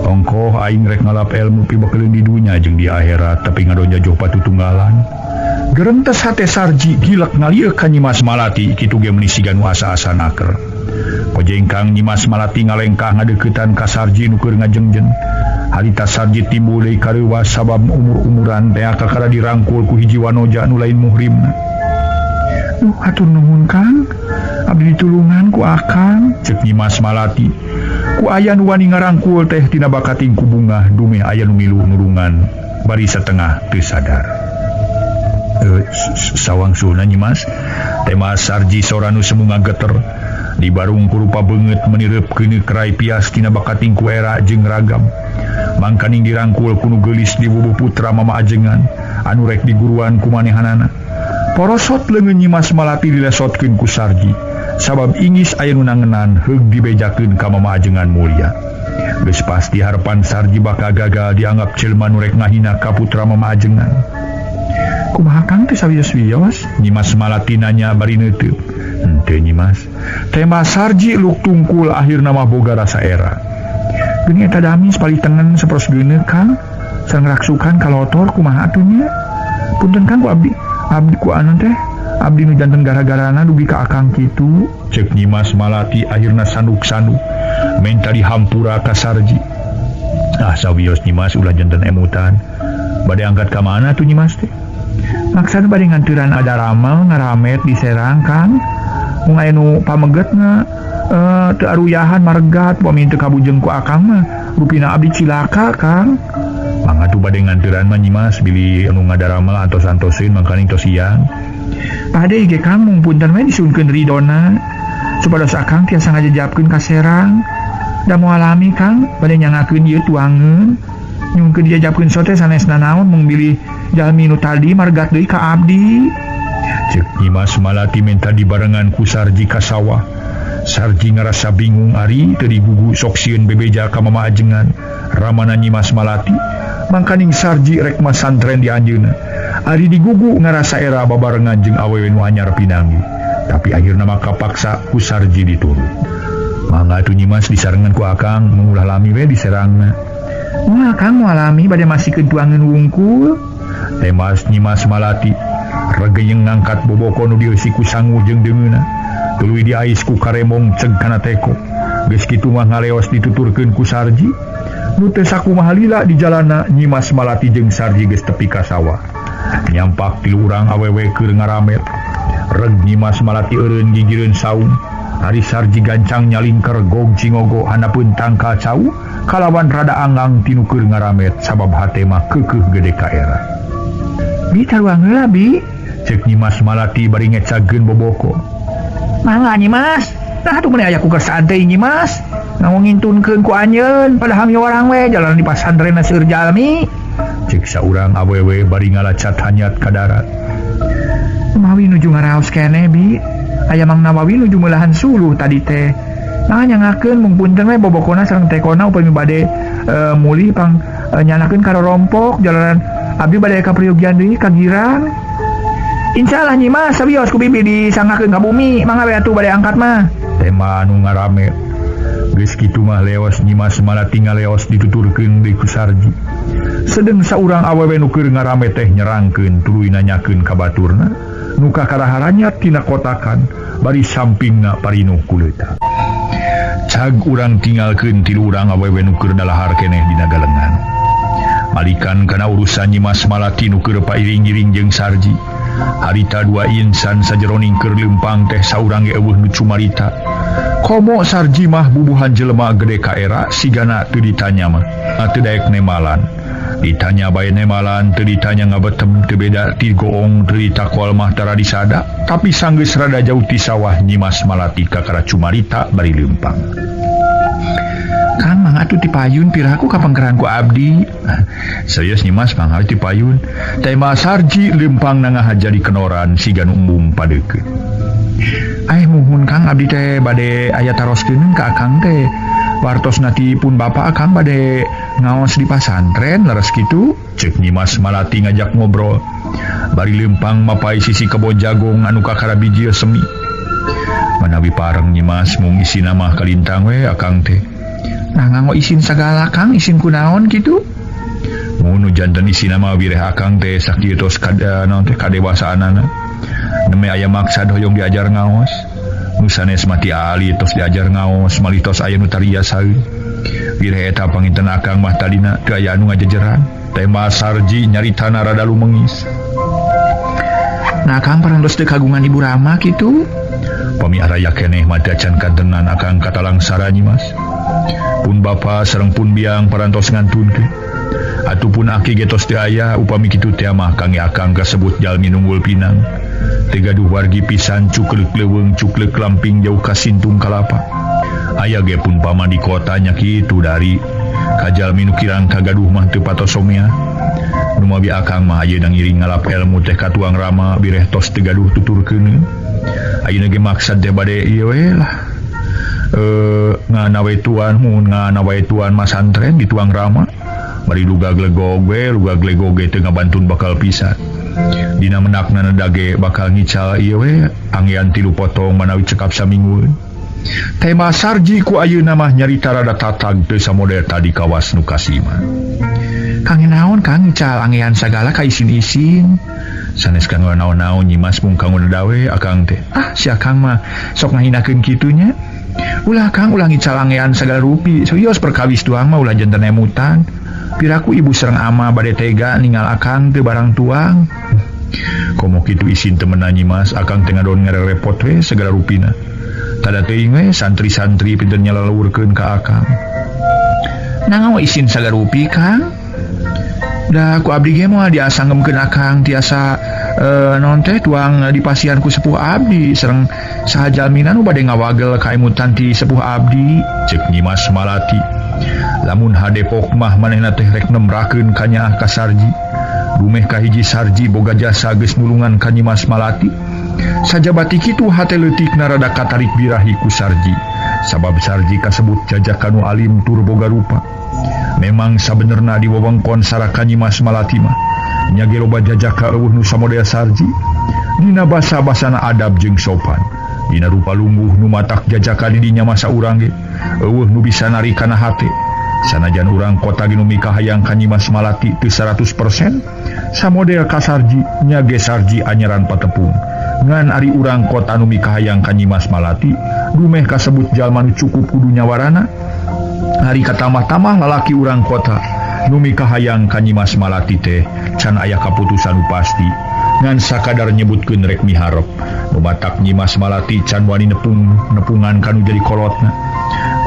Ongkoh aing rek ngalap ilmu pibakeuleun di dunya jeung di akhirat tapi ngadon jajoh patutunggalan. Gerentes hate Sarji gilek ngalieuk ka Nyimas Malati kitu ge meuni siga nu asa-asa naker. Kojengkang Nyimas Malati ngalengkah ngadeuketan ka Sarji nu keur ngajengjen. Harita Sarji timbul deui kareuwas sabab umur-umuran teh kakara dirangkul ku hiji wanoja nu lain muhrimna. Duh hatur nuhun Kang, abdi ditulungan ku Akang, ceuk Nyimas Malati. Ku aya nu wani ngarangkul teh tina bakating ku bungah dumeh aya nu milu nurungan bari satengah teu sadar. Sawang suhna Nyimas, tema Sarji sora nu semu ngageter. Di barung kurupa beungeut menireup keuneu kerai pias tina bakating ku era jeung ragam. Mangkaning dirangkul ku nu geulis di wubuh putra mama ajengan anu rek diguruan ku manehanana. Porosot leungeun Nyimas Malati dilesotkeun ku Sarji sabab ingis aya nu nangenan heug dibejakeun ka mama ajengan mulia. Geus pasti harapan Sarji bakal gagal dianggap jelema nu rek ngahina ka putra mama ajengan. Kumaha Kang teh sawios-wios? Nyimas Malati nanya bari neuteub. Henteu Nyimas. Tema Sarji luk tungkul akhirna mah boga rasa era. Geuning eta damis palih tengen saperos geuneuh Kang. Sareng raksukan kalotor kumaha atuh nya? Punten Kang ku abdi. Abdi ku anu teh abdi nu janten gara-garana dugi ka akang kitu. Ceuk Nyimas Malati akhirna sanduk-sanduk menta dihampura ka Sarji. Ah sawios Nyimas ulah janten emutan. Bade angkat ka mana tuh Nyimas teh? Maksana bade nganturan ada ramal ngaramet di Serang Kang. Mung aya nu pamegetna teu aruyahan maregat upami teu kabujeng ku akang mah rupina abdi cilaka Kang. Mangga tuh bade nganturan mah Nyimas bilih anu ngadaramal antos-antoseun mangkaning tos siang. Pade ge Kang mung punten we disunkeun ridona supados akang tiasa ngajejapkeun ka Serang. Da moal lami Kang bade nyangakeun ieu tuangeun. Nyungkeun dijajapkeun sote sanesna naon mung bilih jalmi nu tadi margat deui ka abdi. Ceuk Nyimas Malati minta dibarengan ku Sarji ka sawah. Sarji ngarasa bingung ari teu digugu sok sieun bebeja ka mama ajengan. Ramana Nyimas Malati mangkaning Sarji rek masantren di anjeunna. Ari digugu ngarasa era babarengan jeung awewe nu anyar pinanggih. Tapi akhirna mah kapaksa ku Sarji diturut. Mangga atuh Nyimas disarengan ku akang mung ulah lami we diserangna. Moal Kang moal lami bade masikeun tuangeun wungkul. Temas Nyimas Malati regeyeng ngangkat boboko nu dieusi ku sangu jeung deungeunna. Tuluy diais ku karemong ceg kana teko. Geus kitu mah ngaleos dituturkeun ku Sarji. Nu teu sakumaha lila di jalana Nyimas Malati jeung Sarji geus tepi ka sawah. Nyampak tilu urang awewe keur ngaramet. Reg Nyimas Malati eureun gigireun saung. Ari Sarji gancang nyalingker gog cingogo handapeun tangkal cau kalawan rada anggang tinu keur ngaramet sabab hate mah keukeuh gede ka era. Bi taruang heula bi. Ceuk Nyimas Malati bari ngecageun boboko. Mangga Nyimas. Nah atuh meuni aya ku kersaan teh Nyimas. Nganggo ngintunkeun ku anjeun padahal orang we jalan di pasantren seueur jalmi. Ceuk saurang awewe bari ngalacat hanyat ka darat. Mawi nuju ngaraos keneh bi. Aya Mang Nawawi nuju meulahan suluh tadi teh. Nah nyangakeun mung punten we bobokona sareng tekona upami bade mulih pang nyanakeun ka rorompok jalanan abdi bade ka priyogian deui ka Girang. Insyaallah Nyimas sawios ku bibi disangakeun ka bumi mangga we atuh bade angkat mah. Tema anu ngarame. Geus kitu mah leos Nyimas Malati ngaleos dituturkeun deui ku Sarji. Sedeng saurang awewe nu keur ngarame teh nyerangkeun tuluy nanyakeun ka baturna nu kakaraharanya tina kotakan bari sampingna parinuh kuleuta. Cag urang tinggalkeun tilu urang awewe nu keur dalahar keneh dina galengan. Malikan kana urusan Nyimas Malati nu keur pairing-iring jeung Sarji. Harita dua insan sajeroning keur leumpang teh saurang ge eueuh nu cumarita. Komo Sarji mah bubuhan jelema gede ka era sigana teu ditanya mah teu daek nemalan. Ditanya bae nemalan teu ditanya ngabetem teu beda ti goong teu ditakol mah tara disada. Tapi sanggeus rada jauh ti sawah Nyimas Malati kakara cumarita bari leumpang. Kang mangga atuh tipayun piraku ka pangkeran ku abdi. Serius Nyimas mangga tipayun. Tema Sarji leumpang nangaha jadi kenoran siga nu embung padeukeut. Ai muhun Kang abdi teh bade aya taroskeun ka akang teh. Wartos nati pun bapak akang bade ngaos di pasantren leres kitu. Ceuk Nyimas Malati ngajak ngobrol. Bari leumpang mapai sisi kebon jagung anu kakara bijil semi. Manawi pareng Nyimas mung isina mah kalintang we akang teh. Nah nganggo isin sagala Kang, isin kunaon kitu? Mun nu janten isina mah wireh akang teh sakieu tos naon teh kadewasaanana. Neme aya maksad hoyong diajar ngaos. Nu sanes mati ali tos diajar ngaos, malih tos aya nu tariasaeun. Wireh eta panginten akang mah tadina teu aya anu ngajejeran. Tema Sarji nyaritana rada lumengis. Nah Kang parantos teu kagungan Ibu Rama kitu? Pami araya keneh mah teu acan kantenan akang katalangsara Nyimas. Pun bapa sareng pun biang parantos ngantunkeun. Atupun aki ge tos teu aya upami kitu teh mah kangge akang kasebut jalmi nunggul pinang. Teu gaduh wargi pisan cuklek leuweung cuklek lamping jauh ka sintung kalapa. Aya ge pun paman di kota nya kitu dari ka jalmi nu kirang kagaduh mah teu patosomea. Numawi akang mah ayeuna ngiring ngalap ilmu teh ka tuang rama bireh tos teu gaduh tuturkeun. Ayeuna ge maksad teh bade ieu we lah. Nganawaituan mun nganawaituan masantren di tuang rama. Bari luga glegog we, luga glegog ge teu ngabantun bakal pisan. Dina menakna dage bakal ngical ieu we anggean 3 potong manawi cekap saminggueun. Tema Sarji ku ayeuna mah nyarita rada tatag teu samodel tadi kawas nu kasima. Kang naon Kang ngical anggean sagala ka isin-isin. Sanes kanggo naon-naon Nyimas mung kanggo dawe akang teh. Ah si akang mah sok ngahinakeun kitu nya. Ulah Kang ulah ngical anggean sagala rupi. Serius perkawis tuang mah ulah janten emutan. Piraku ibu sareng ama bade tega ningal akang teu barang tuang. Komo kitu isin temenan Nyimas akang teh ngadon ngarerepot we sagala rupina. Tada teuing we santri-santri pinten nyalawurkeun ka akang. Nangao isin sagala rupi Kang? Da ku abdi ge moal diasangemkeun akang tiasa non teh tuang di pasian ku sepuh abdi sareng saha jalmina nu bade ngawagel ka emutan ti sepuh abdi cek Nyimas Malati. Lamun hadepok mah manehna teh rek nemrakeun ka nyaah ka Sarji. Dumeh kahiji Sarji boga jasa geus nulungan ka Nyimas Malati. Sajabati kitu hate leutikna rada katarik birahi ku Sarji. Sabab Sarji kasebut jajaka nu alim tur boga rupa. Memang sabenerna di wewengkon saraka Nyimas Malati mah nya ge loba jajaka eueuh nu samodel Sarji. Dina basa-basana adab jeung sopan. Dina rupa lungguh nu matak jajaka di dinya masa urang ge eueuh nu bisa narik kana hate. Sanajan urang kota ge nu mikahayang ka Nyimas Malati teu 100% samodel ka Sarji nya ge Sarji anyaran patepung. Ngan ari urang kota nu mikahayang ka Nyimas Malati dumeh kasebut jalma nu cukup kudu nyawarana. Hari katamah-tamah lalaki urang kota nu mikahayang ka Nyimas Malati teh can aya kaputusan nu pasti ngan sakadar nyebutkeun rek miharep. Nu matak Nyimas Malati can wani nepungan kanu jadi kolotna.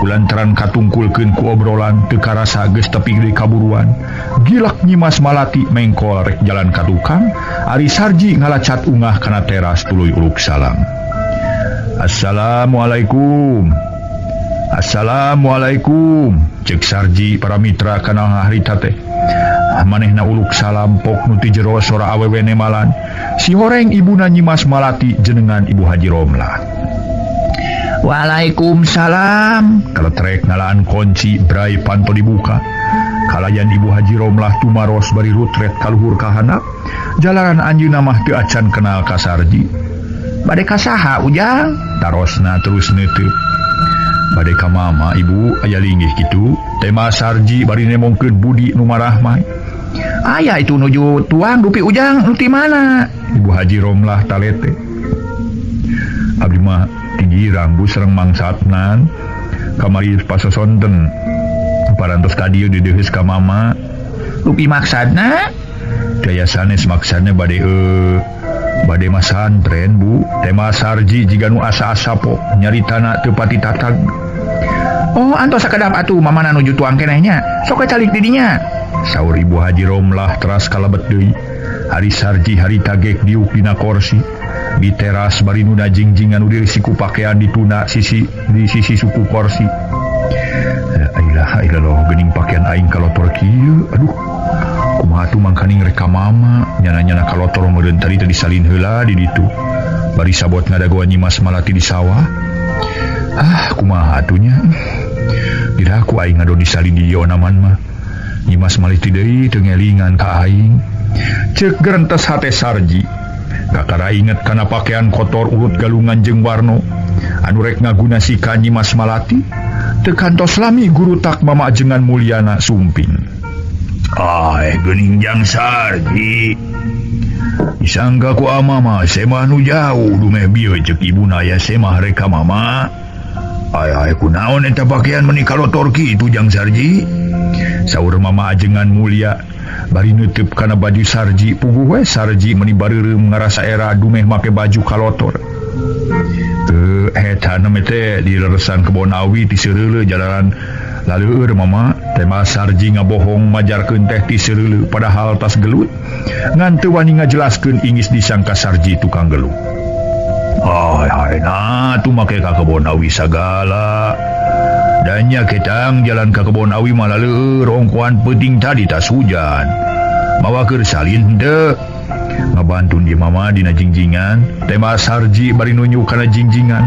Kulantaran katungkulkeun ku obrolan teu karasa geus tepi deui kaburuan. Gilak Nyimas Malati mengkol rek jalan ka tukang, ari Sarji ngalacat ungah kana teras tuluy uluk salam. Assalamualaikum. Assalamualaikum. Cek Sarji para mitra kana harita teh. Manehna uluk salam pok nu ti jero sora awewe nemalan. Si horeng ibuna Nyimas Malati jenengan Ibu Haji Romlah. Waalaikumsalam. Kaletrek ngalaan kunci brai panto dibuka. Kalayan Ibu Haji Romlah tumaros bari rutret kaluhur ka handap. Jalaran anjeunna mah teu acan kenal ka Sarji. Bade ka saha Ujang? Tarosna terus neuteut. Bade ka mama ibu aya linggih kitu. Tema Sarji bari nemongkeun budi nu marahmai. Aya itu nuju tuang dupi Ujang nu ti mana? Ibu Haji Romlah talete. Abdi mah tinggi rambu sareng mangsatnan kamari pasosonten parantos ka dieu dideuheus ka mama. Dupi maksadna? Daya sanes maksadna bade bade masantren bu. Tema Sarji jiga nu asa-asa pok nyaritana teu pati tatag. Oh antos sakedap atuh mamana nuju tuang keneh nya. Sok calik di dinya. Saur Ibu Haji Romlah teras kalebet deui. Hari Sarji harita gek diuk dina korsi. Di teras bari nu jingjingan nu dirisi ku pakaian dituna sisi di sisi suku korsi. La ilaha illallah geuning pakaian aing kalotor kieu. Aduh. Kumaha atuh mangkaning rek ka mama nyana-nyana kalotor meureun tadi teh disalin heula di ditu. Bari sabot ngadagoan Nyimas Malati di sawah. Ah kumaha atuh nya. Diraku aing ngadon disalin di dionaman mah. Nyimas Malati deui teu ngelingan ka aing. Ceuk gerentes hate Sarji. Kakara inget kana pakaian kotor urut galungan jeung warno anu rek ngagunasi ka Nyimas Malati. Teu kantos lami guru tak mama ajengan Mulyana sumping. Ai geuning jang Sarji. Disangka ku ama mah semah nu jauh dumeh bieu ceuk ibuna aya semah rek ka mama. Ai ai kunaon eta pakaian meuni kalotor kitu jang Sarji? Saur mama ajengan Mulia bari neuteub kana baju Sarji. Puguh we Sarji meuni bareureum ngarasa era dumeh make baju kalotor. Teu eta neme teh di leresan kebon awi ti seureuleu jalanan laleur mama. Tema Sarji ngabohong majarkeun teh ti seureuleu padahal tas gelut. Ngan teu wani ngajelaskeun ingis disangka Sarji tukang gelut. Ai ai nah tu make ka kebon awi sagala. Danya ketang jalan ka kebon awi malah leur ongkoan peuting tadi tas hujan. Mawa keur salin henteu. Ngabantun di mama dina jingjingan. Tema Sarji bari nunjuk kana jingjingan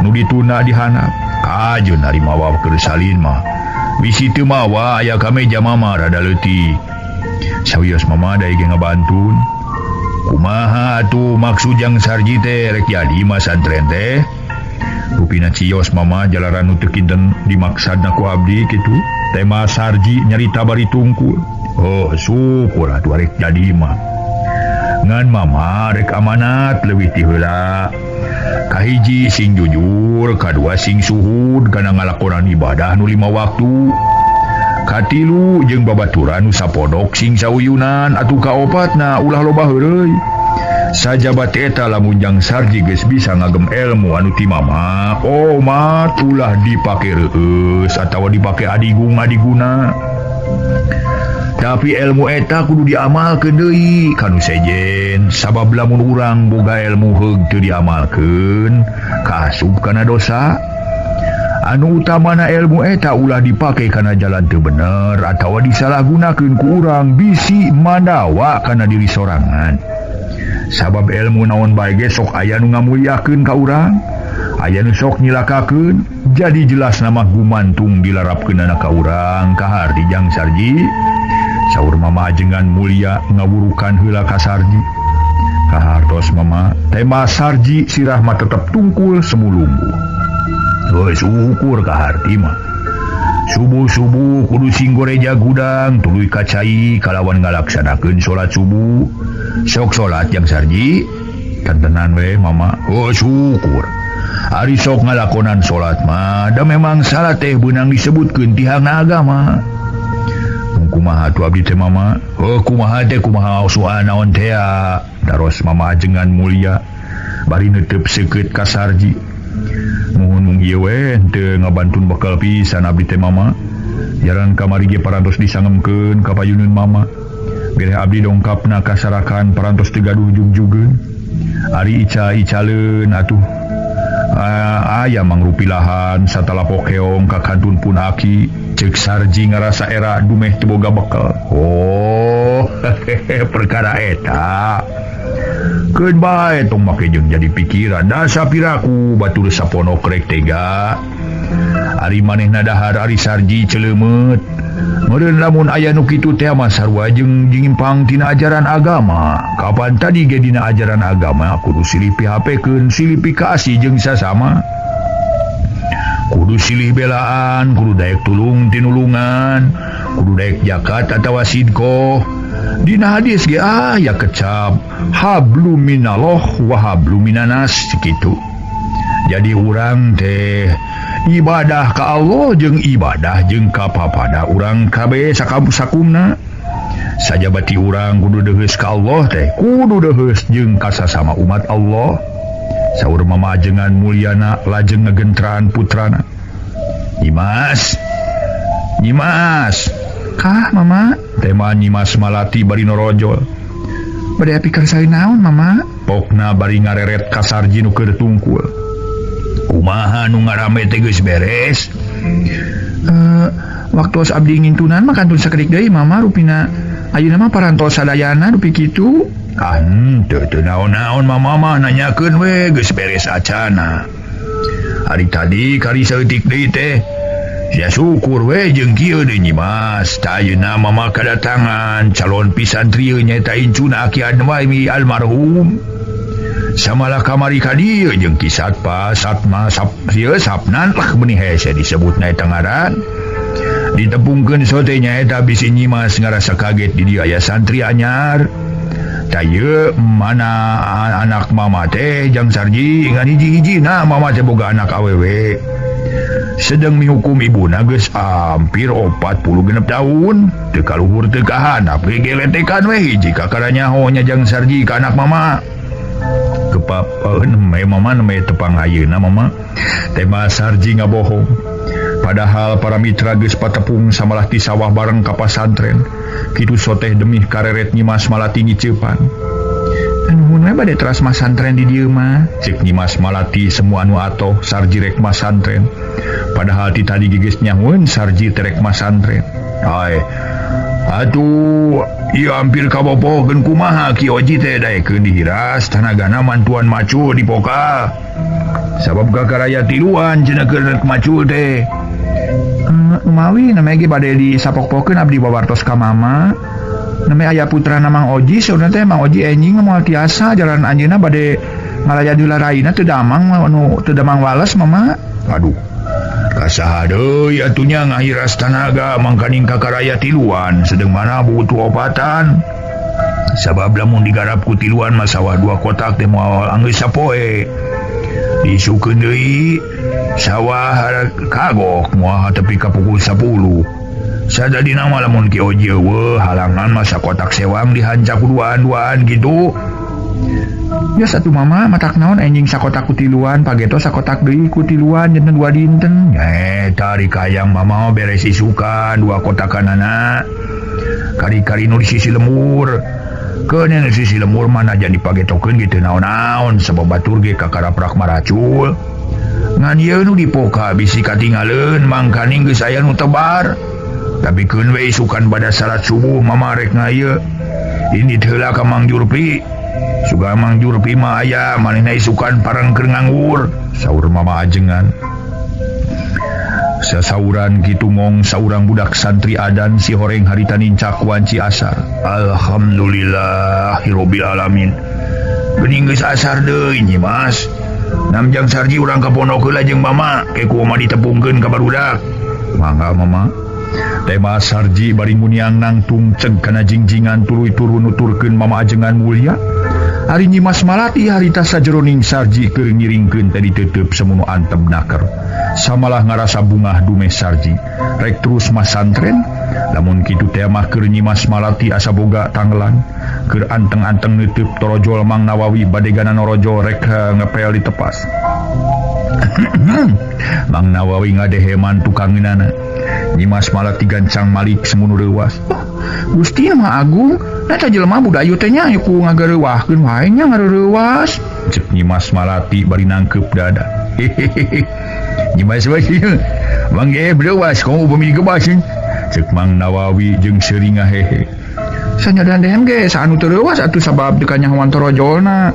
nu dituna di handap. Kajeun ari mawa keur salin mah. Bisi teu mawa aya ka meja mama rada leutik. Sawios mama dae ge ngabantun. Kumaha atuh maksud Jang Sarji teh rek jadi masantren teh? Rupina cios mama jalaran nu teu kinten dimaksadna ku abdi kitu. Tema Sarji nyarita bari tungkul. Oh syukur atuh rek jadi mah. Ngan mama rek amanat leuwih ti heula. Kahiji sing jujur, kadua sing suhud kana ngalakonan ibadah nu 5 waktu. Katilu jeung babaturan nu sapodok sing sauyunan atuh kaopatna ulah loba heureuy. Sajabat eta lamun Jang Sarji geus bisa ngagem ilmu anu ti mama, omat ulah dipake reueus atawa dipake adigung adiguna. Tapi ilmu eta kudu diamalkeun deui kanu sejen, sabab lamun urang boga ilmu heug teu diamalkeun kaasup kana dosa. Anu utamana ilmu eta ulah dipake kana jalan teu bener atawa disalahgunakeun ku urang bisi mandawa kana diri sorangan. Sabab ilmu naon bae ge sok aya nu ngamuliakeun ka urang, aya nu sok nyilakakeun, jadi jelas nama gumantung dilarapkeunana ka urang kahar di Jang Sarji. Saur mama ajengan mulia ngawurukan heula ka Sarji. Kahartos mama, tema Sarji sirah mah tetep tungkul semulumbu. Heuh syukur kaharti mah. Subuh-subuh kudu sing goreja gudang tuluy kacai kalawan ngalaksanakeun salat subuh. Sok salat Jang Sarji, kantenan we mama. Oh syukur. Ari sok ngalakonan salat mah da memang salat teh beunang disebutkeun tihangna agama. Kumaha tu abdi teh mama? Oh kumaha teh kumaha soal naon teh daros mama ajengan mulia bari neuteub seukeut ka Sarji. Muhun mung ieu we teu ngabantun bekal pisan abdi teh mama. Jalan kamari ge parantos disangemkeun ka payuneun mama. Bilih abdi dongkapna kasarakan parantos teu gaduh jugjugeun. Ari ica-icaleun atuh. Aya mangrupi lahan satalapok keong ka kantun pun aki. Cek Sarji ngarasa era dumeh teu boga bekal. Oh, perkara eta. Keun bae tong make jeung jadi pikiran. Da sapiraku batur saponok rek tega. Ari manehna dahar ari Sarji celemet. Meureun lamun aya nu kitu teh mah sarua jeung nyimpang tina ajaran agama. Kapan tadi ge dina ajaran agama kudu silih pihapekeun, silih pikasih jeung sasama. Kudu silih belaan, kudu daek tulung tinulungan, kudu daek zakat atawa sidqoh. Dina hadis ge aya kecap hablum minallah wa hablum minanas kitu. Jadi urang teh ibadah ka Allah jeung ibadah jeung ka papada urang kabeh sakumna. Sajabati urang kudu deuheus ka Allah teh kudu deuheus jeung ka sasama umat Allah. Saur mama ajengan mulyana lajeng ngegentraan putrana. Nyimas. Nyimas. Kah mama? Tema Nyimas Malati bari norojol. Bade pikir saya naon mama? Pokna bari ngareret ka Sarji nu keur tungkul. Kumaha nu ngarame teh geus beres? Waktu abdi ngintunan mah kantun sakedik deui mama rupina. Ayeuna mah parantos sadayana dupi kitu. Ah, teu naon-naon mama mah nanyakeun we geus beres acana. Hari tadi kari saeutik deui teh. Ya syukur we jeung kieu deui Nyimas. Tah ayeuna mama kadatangan calon pisantri nyaeta incuna Aki Adwaimi almarhum. Samalah kamari ka dieu jeung Ki Satpa, Satma, Sap, ieu Sapnan lah benih hese disebutna eta ngaran. Ditepungkeun sote nyaeta bisi Nyimas ngarasa kaget di dieu aya santri anyar. Tah ieu mana anak mama teh Jang Sarji ngan hiji-hijina mama teh boga anak awewe. Sedang mihukum ibuna geus hampir 46 tahun teu kaluhur teu kahanap ge geletekan we hiji kakara nyaho nya Jang Sarji ka anak mama. Kepap nembe mama nembe tepang ayeuna mama. Tema Sarji ngabohong. Padahal para mitra geus patepung samalah ti sawah bareng ka pasantren. Kitu soteh demih kareret Nyimas Malati ngiceupan. Nuhun we bade teras masantren di dieu mah. Cek Nyimas Malati semua anu atoh Sarji rek masantren. Padahal ti tadi geus nyahoeun Sarji teh rek masantren. Ai atuh ieu hampir kabopohkeun kumaha Ki Oji teh daekeun dihiras tanagana mantuan macul di pokal. Sabab kakaraya tiluan cenah keur rek macul teh. Mawi namanya ge bade disapok-pokeun abdi bawartos ka mama. Nami aya putrana Mang Oji saurna teh Mang Oji enjing moal tiasa jalan anjeunna bade ngalaya deula raina teu damang anu teu damang wales mama. Aduh. Kasaha deui atuh nya ngahiras tanaga mangkaning kakaraya tiluan sedeng mana butuh obatan. Sabab lamun digarap ku tiluan mah sawah dua kotak teh moal anggeus sapoe. Disukeun deui sawah kagok moal tepi ka pukul 10. Sadadina mah lamun Ki Oji eueuh halangan mah sakotak sewang dihancak duaan-duaan gitu. Ya satu mama matak naon enjing sakotak ku tiluan pageto sakotak deui ku tiluan janten dua dinten. Eta ari kayang mama beres isukan dua kotakanana. Kari-kari nu di sisi lemur. Keun nu sisi lemur mana jadi pagetokeun gitu naon-naon sabab batur ge kakaraprak maracul. Ngan ieu nu dipoka bisi katingaleun mangkaning geus aya nu tebar. Tapi keun we isukan pada salat subuh mama rek ngaieu. Indit heula ka Mang Jurpi. Suga Mang Jurpi mah aya manehna isukan parang keur nganggur. Saur mama ajengan. Sasauran kitu ngong saurang budak santri adan si horeng harita nincak wanci asar. Alhamdulillahirabbil alamin. Geuning geus asar deui Nyi Mas. Namjang sarji urang ka pondok heula jeung mama, ke ku mama ditepungkeun ka barudak. Mangga mama. Tema sarji bari muniang nangtung ceg kana jingjingan tuluy turun nuturkeun mama ajengan mulia. Ari Nyi Mas Malati harita sajeroning sarji keur ngiringkeun teh diteuteub semono antem naker. Samalah ngarasa bungah dumeh sarji. Rek terus masantren, lamun kitu teh mah keur Nyi Mas Malati asa boga tanggelan. Keur anteng-anteng neuteub torojol Mang Nawawi badegana norojol rek ngepel ditepas. Mang Nawawi ngadeheman tukangeunana. Nyi Mas Malati gancang malik semono reuwas. Oh, Gusti Maha Agung, eta jelema budayu teh nya ku ngagareuwahkeun wae nya ngareuwas. Cek Nyi Mas Malati bari nangkeup dada. Hehehe. Nyi Mas wae Mang ge reuwas komo upami digebas. Cek Mang Nawawi jeung seuri ngahehe. Sanyadan dehem ge saanu teu reuwas atuh sabab teu kanyahoan torojolna.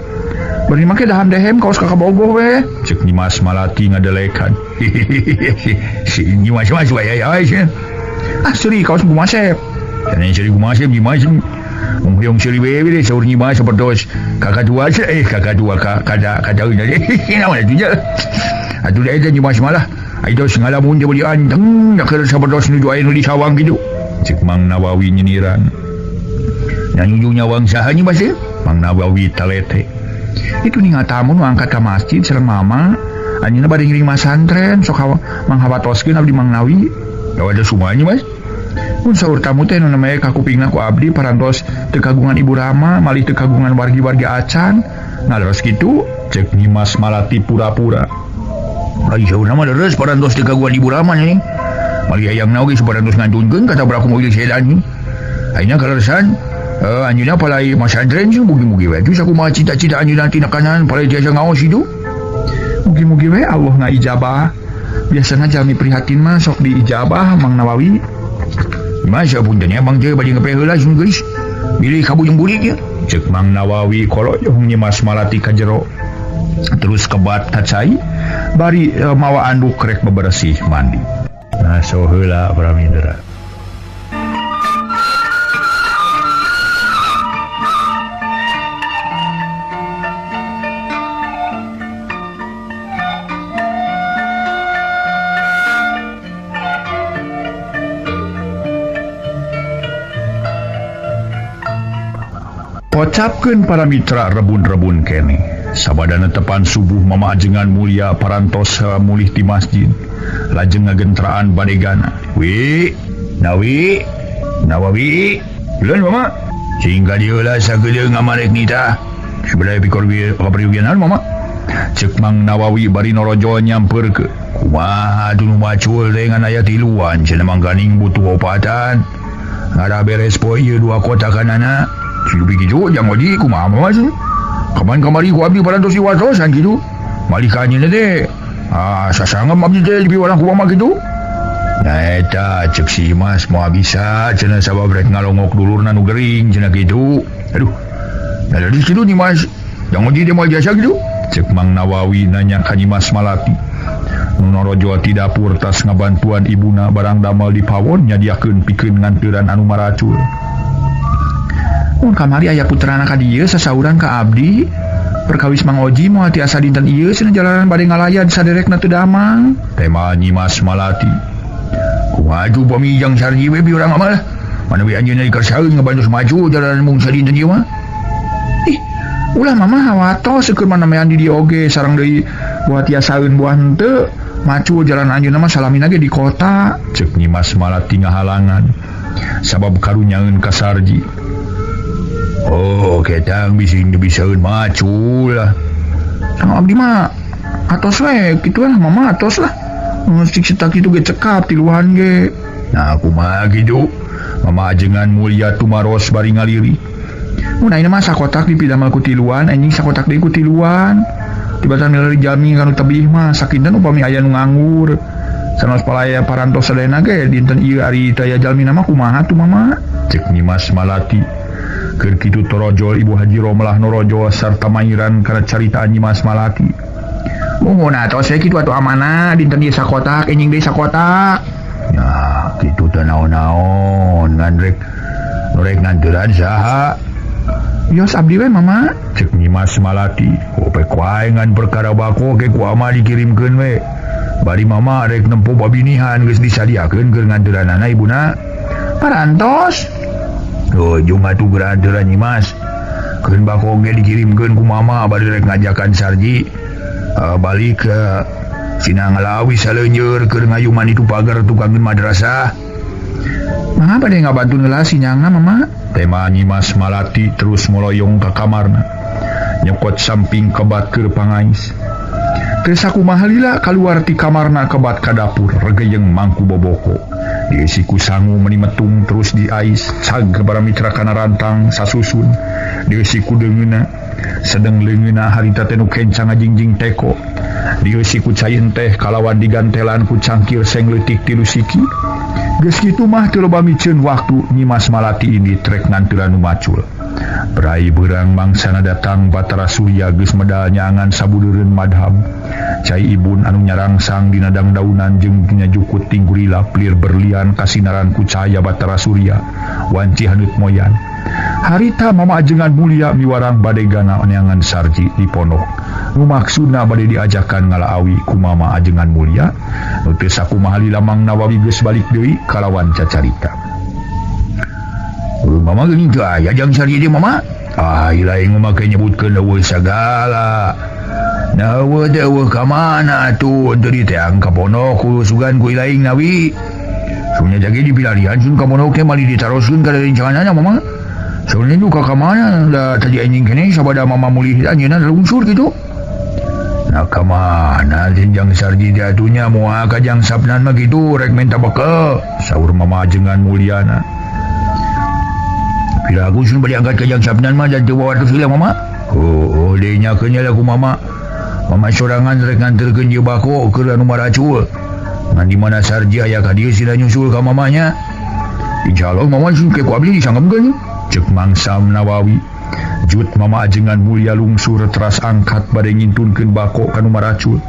Bari make daham dehem kaos ka kabogoh we. Cek Nyi Mas Malati ngadelekan. Hehehe. Si Nyi Mas mas wae aya. Ah seuri kaos gumasep. Cenah seuri gumasep Nyi Mas. Mung hoyong seuri we we saur Nyi Mas sapertos kakak dua kakak dua ka kada kadaeun naon atuh nya. Atuh da eta Nyi Mas malah aya ngalamun teh beli anteng da keur sapertos nuju aya nu di sawang kitu. Cek Mang Nawawi nyiniran. Nya nuju nyawang saha Nyi Mas? Mang Nawawi talete. Itu ningal tamu nu angkat ka masjid sareng mama. Anjeunna bade ngiring masantren sok manghawatoskeun abdi Mang Nawi. Da ada sumanya Mas. Mun saur tamu teh nu namanya kakupingna ku abdi parantos teu kagungan Ibu Rama malih teu kagungan wargi-wargi acan. Nah leres kitu cek Nyi Mas Malati pura-pura. Ai saurna mah leres parantos teu kagungan Ibu Rama nya. Malih hayangna oge parantos ngantunkeun katabrak mobil sedan. Ayeuna kaleresan anjeunna palai masantren sih mugi-mugi we atuh sakumaha cita-cita anjeunna tina kanan palai tiasa ngaos hidup. Mugi-mugi we Allah ngaijabah. Biasana jalmi prihatin mah sok diijabah Mang Nawawi. Masa punten ya Bang teh bade ngepe heula sun geus. Bilih kabujung burik ya. Cek Mang Nawawi koloyong Nyi Mas Malati ka jero. Terus kebat ka cai bari mawa anduk rek bebersih mandi. Nah so heula para mitra. Pocapkeun para mitra rebun-rebun kene. Sabadana tepan subuh mama ajengan mulia parantos mulih ti masjid. Lajeng ngagentraan badegana. Wi, Nawi, Nawawi, ulun mama. Sehingga dieu lah sageuleuh ngamarek nita. Sebelah pikor kapriugianan mama. Cek Mang Nawawi bari norojol nyamperkeun. Kumaha atuh nu macul teh ngan aya tiluan cenah mangkaning butuh opatan. Ngara beres poe ieu dua kotakanana. Silu kitu jang oji kumaha mama sih. Kapan kamari ku abdi parantos diwatosan kitu. Malih ka anjeunna teh. Ah sasangem abdi teh dipiwarang ku mama kitu. Nah eta cek si Mas moal bisa cenah sabab rek ngalongok dulurna nu gering cenah kitu. Aduh. Nah dari situ Nyi Mas jang oji teh moal biasa kitu. Cek Mang Nawawi nanya ka Nyi Mas Malati. Nu norojol ti dapur tas ngabantuan ibuna barang damel di pawon nyadiakeun pikeun nganturan anu maracul. Mun kamari aya putrana ka dieu sasauran ka abdi. Perkawis Mang Oji moal tiasa dinten ieu cenah jalanan bade ngalayad saderekna teu damang. Tema Nyimas Malati. Kumaha upami jang Sarji we bi urang mah. Mana we anjeunna dikersaeun ngabantos maju jalanan mung sadinten ieu mah. Ih, ulah mama hawatos seueur mana mean di dieu oge sareng deui buah tiasaeun buah henteu. Macu jalan anjeunna mah salamina ge di kota. Ceuk Nyimas Malati ngahalangan sabab karunyaeun ka Sarji. Oh, ketang bising dibisaeun macul lah. Sama abdi mah atos we kitu lah mama atos lah. Cik cetak kitu ge cekap tiluan ge. Nah, kumaha kitu? Mama ajengan Mulia tumaros bari ngaliri. Mun ayeuna mah sakotak dipidamel ku tiluan, anjing sakotak deui ku tiluan. Tibatan milari jami kanu tebih mah sakinten upami aya nu nganggur. Sanos palaya parantos sadayana ge dinten ieu ari teu aya jalmina mah kumaha tuh mama? Cek Nyimas Malati. Keur kitu torojol Ibu Haji Romlah norojol sarta mairan kana caritaan Nyimas Malati. Muhun atuh saya kitu atuh amanah dinten ieu sakotak enjing deui sakotak. Nah, kitu teh naon-naon ngan rek rek nganturan saha? Yos abdi we mama. Cek Nyimas Malati. Opek wae ngan perkara bako ke ku ama dikirimkeun we. Bari mama rek nempo babinihan geus disadiakeun keur nganturanana ibuna. Parantos. Oh, jung atuh geura Nyimas. Keun bako ge dikirimkeun ku mama bari rek ngajakan Sarji balik ke Sina ngalawi saleuneur keur ngayuman itu pagar tukangeun madrasah. Mangga bade ngabantu heula sinyangna mama? Tema Nyimas Malati terus moloyong ka kamarna. Nyokot samping kebat keur pangais. Teu sakumaha lila kaluar ti kamarna kebat ka dapur regeyeng mangku boboko. Dieusi ku sangu meuni metung terus diais cag ke para mitra kana rantang sasusun. Dieusi ku deungeuna sedeng leungeuna harita teh nu kencang ngajingjing teko. Dieusi ku cai teh kalawan digantelan ku cangkir seng leutik tilu siki. Geus kitu mah teu loba miceun waktu Nyimas Malati ini trek nganturan nu macul. Brai beurang mangsana datang Batara Surya geus medal nyaangan sabudeureun madhab. Cai ibun anu nyarangsang dina dangdaunan jeung dina jukut tinggurila lir berlian kasinaran ku cahaya Batara Surya wanci haneut moyan. Harita Mama Ajengan Mulia miwarang badegana neangan Sarji di pondok. Nu maksudna bade diajakan ngalaawi ku Mama Ajengan Mulia. Nu teu sakumaha lila Mang Nawawi geus balik deui kalawan cacarita. Mama geuning teu aya jang Sarji deui mama. Ah, lain mah make nyebutkeun eueuh sagala. Nah, eueuh teh eueuh ka mana atuh teu diteang ka pondok ku sugan ku ilaing nawi. Sunya jage dipilarian sun ka pondok teh mali ditaroskeun ka rencanganana mama. Soalnya juga ka mana da tadi anjing kene sabada mama mulih anjeunna lungsur kitu. Nah, ka mana jang Sarji teh atunya moal ka jang Sabnan mah kitu rek minta bekel saur Mama Ajengan Mulyana. Piraku sun bade angkat ka jang Sabnan mah dan teu bawa terus heula mama. Oh, oh deui nyakeun nya ku mama. Mama sorangan rek nganterkeun ieu bako keur anu maracul. Ngan di mana Sarji aya ka dieu sila nyusul ka mamanya. Insyaallah mama sun ke ku abdi disanggemkeun. Cek Mang Sam Nawawi. Jut Mama Ajengan Mulia lungsur teras angkat bade ngintunkeun bako kanu maracul.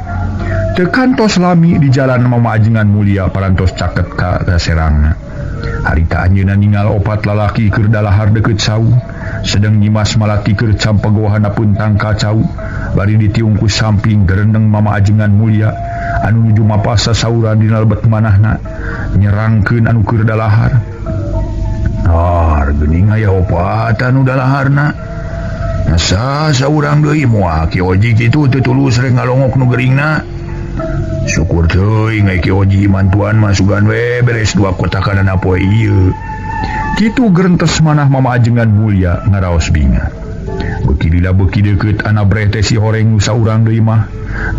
Teu kantos lami di jalan Mama Ajengan Mulia parantos caket ka serangna. Harita anjeunna ningal opat lalaki keur dalahar deukeut cau, sedeng Nyimas Malati keur campegohana puntang ka cau, bari ditiung ku samping gerendeng Mama Ajengan Mulia anu nuju mapasa sauran dina lebet manahna nyerangkeun anu keur dalahar. Har geuning aya opat anu dalaharna. Nasa saurang deui moal Ki Oji kitu teu tulus rek ngalongok nu geuringna. Syukur teuing ai Ki Oji mantuan mah sugan we beres dua kotakanana poe ieu. Kitu gerentes manah Mama Ajengan Mulia ngaraos binga. Beuki lila beuki deukeut anabreh teh si horeng nu saurang deui mah.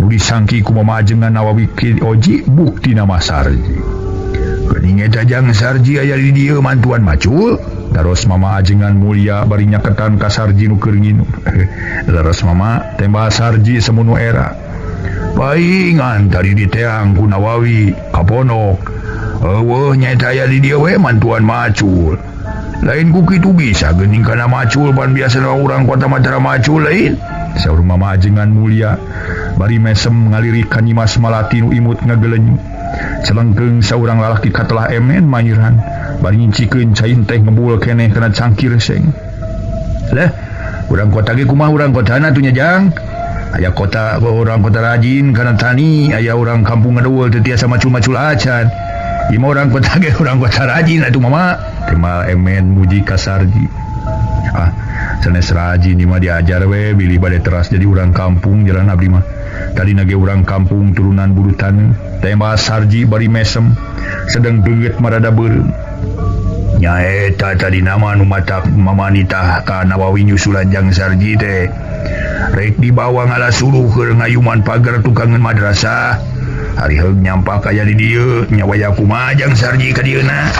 Nu disangki ku Mama Ajengan Nawawi Ki Oji buktina mah Sarji. Geuning eta jang Sarji aya di dieu mantuan macul. Daros Mama Ajengan Mulia bari nyaketan ka Sarji nu keur nginum. Leres Mama tembah Sarji semunu era. Paingan tadi diteang ku Nawawi ka pondok. Eueuh nyaeta aya di dieu we mantuan macul. Lain ku kitu bisa geuning kana macul pan biasana urang kota Mataram macul lain. Saur Mama Ajengan Mulia bari mesem ngalirik ka Nyimas Malati nu imut ngagelenyu. Celengkeung saurang lalaki katelah emen mayiran bari nyincikeun cai teh ngebul keneh kana cangkir seng. Leh, urang kota ge kumaha urang kotana atuh nya Jang? Aya kota urang kota rajin kana tani, aya urang kampung ngadueul teu tiasa macul-macul acan. Ieu mah urang kota ge urang kota rajin atuh mama. Tema Emen muji ka Sarji. Ah, sanes rajin ieu mah diajar we bilih bade teras jadi urang kampung jalan abdi mah. Tadina ge urang kampung turunan burutan. Tema Sarji bari mesem sedang deungeut marada beureum. Nyaeta tadi nama nu matak mamanitah ka Nawawi nyusulan Jang Sarji teh. Rek dibawa ngala suluh keur ngayuman pagar tukangeun madrasah. Ari heug nyampak aya di dieu nya waya kumaha Jang Sarji ka dieuna.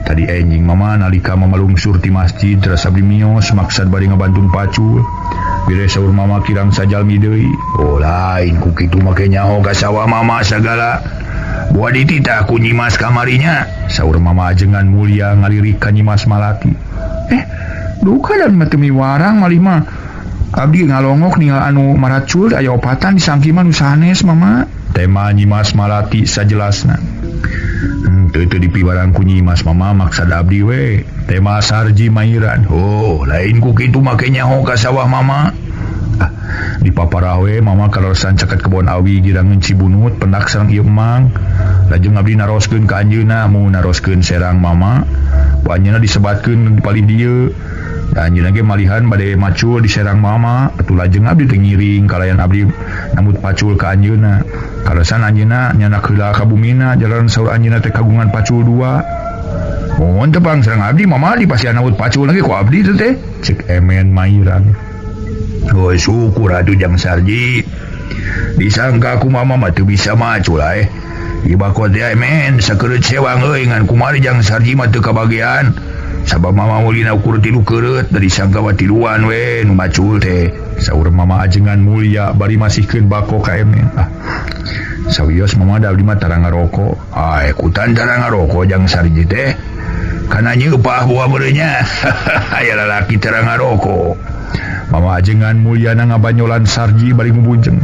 Tadi enjing mama nalika mama lungsur ti masjid teras abdi mios maksad bari ngabantun pacul. Bire saur mama kirang sajalmi deui. Oh lain ku kitu make nyaho ka sawah mama sagala. Buah dititah ku Nyimas kamarinya. Saur mama ajengan mulia ngalirik ka Nyimas Malati. Duka dan mah teu miwarang malih mah. Abdi ngalongok ningal anu maracul aya opatan disangki mah nu sanes mama. Tema Nyimas Malati sajelasna. Teu teu dipiwarang ku Nyimas mama maksad abdi we. Tema Sarji mairan. Oh, lain ku kitu make nyaho ka sawah mama. Ah, di paparawe mama kaleresan caket kebon awi girangeun Cibunut pendak sareng ieu emang. Lajeng abdi naroskeun ka anjeunna mu naroskeun serang mama. Ku anjeunna disebatkeun di palih dieu. Da anjeunna ge malihan bade macul di serang mama. Atuh lajeng abdi teh ngiring kalayan abdi nambut pacul ka anjeunna. Kaleresan anjeunna nyanak heula ka bumina jalan saur anjeunna teh kagungan pacul dua. Mohon tepang sareng abdi mama di pasian nambut pacul lagi ku abdi teh teh. Cek Emen mairan. Oh syukur atuh Jang Sarji. Disangka ku mama mah teu bisa macul ae. Ieu bakot teh men sakereut sewang euy ngan kumari Jang Sarji mah teu kabagian. Sabab mama mulina ukur 3 keureut da disangka mah tiluan we nu macul teh. Saur mama ajengan mulia bari masihkeun bako ka Emen. Ah. Sawios mama da abdi mah tara ngaroko. Ah ekutan tara ngaroko Jang Sarji teh. Kana nyeupah buah beureunya. Aya lalaki tara ngaroko. Mama ajengan mulyana ngabanyolan Sarji bari ngubunjeng.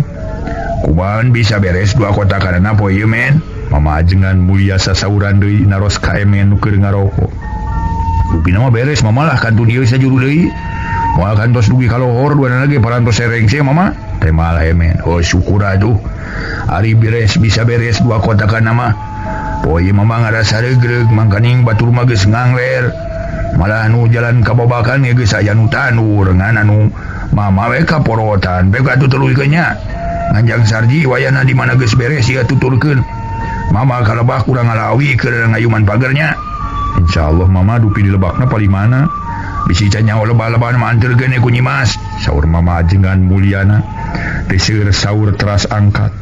Kumaha bisa beres dua kota karena poe ieu men? Mama ajengan mulia sasauran deui naros ka Emen nu keur ngaroko. Rupina mah beres mama lah kantun ieu sajuru deui. Moal kantos dugi ka lohor duana ge parantos serengse mama. Tema lah Emen. Oh syukur atuh. Ari beres bisa beres dua kota kana mah. Poe ieu mama ngarasa regreg mangkaning batur mah geus ngangler. Malah nu jalan kababakan ge geus aya nu tanur ngan anu mama we kaporotan bek atuh tuluykeun nya. Nganjang Sarji wayana di mana geus beres ieu tuturkeun. Mama kalebah kurang ngalawi keur ngayuman pagernya. Insyaallah mama dupi dilebakna paling mana. Bisi can nyaho lebah-lebahan mah anterkeun ku Nyimas. Saur mama ajengan mulyana. Teu seueur saur teras angkat.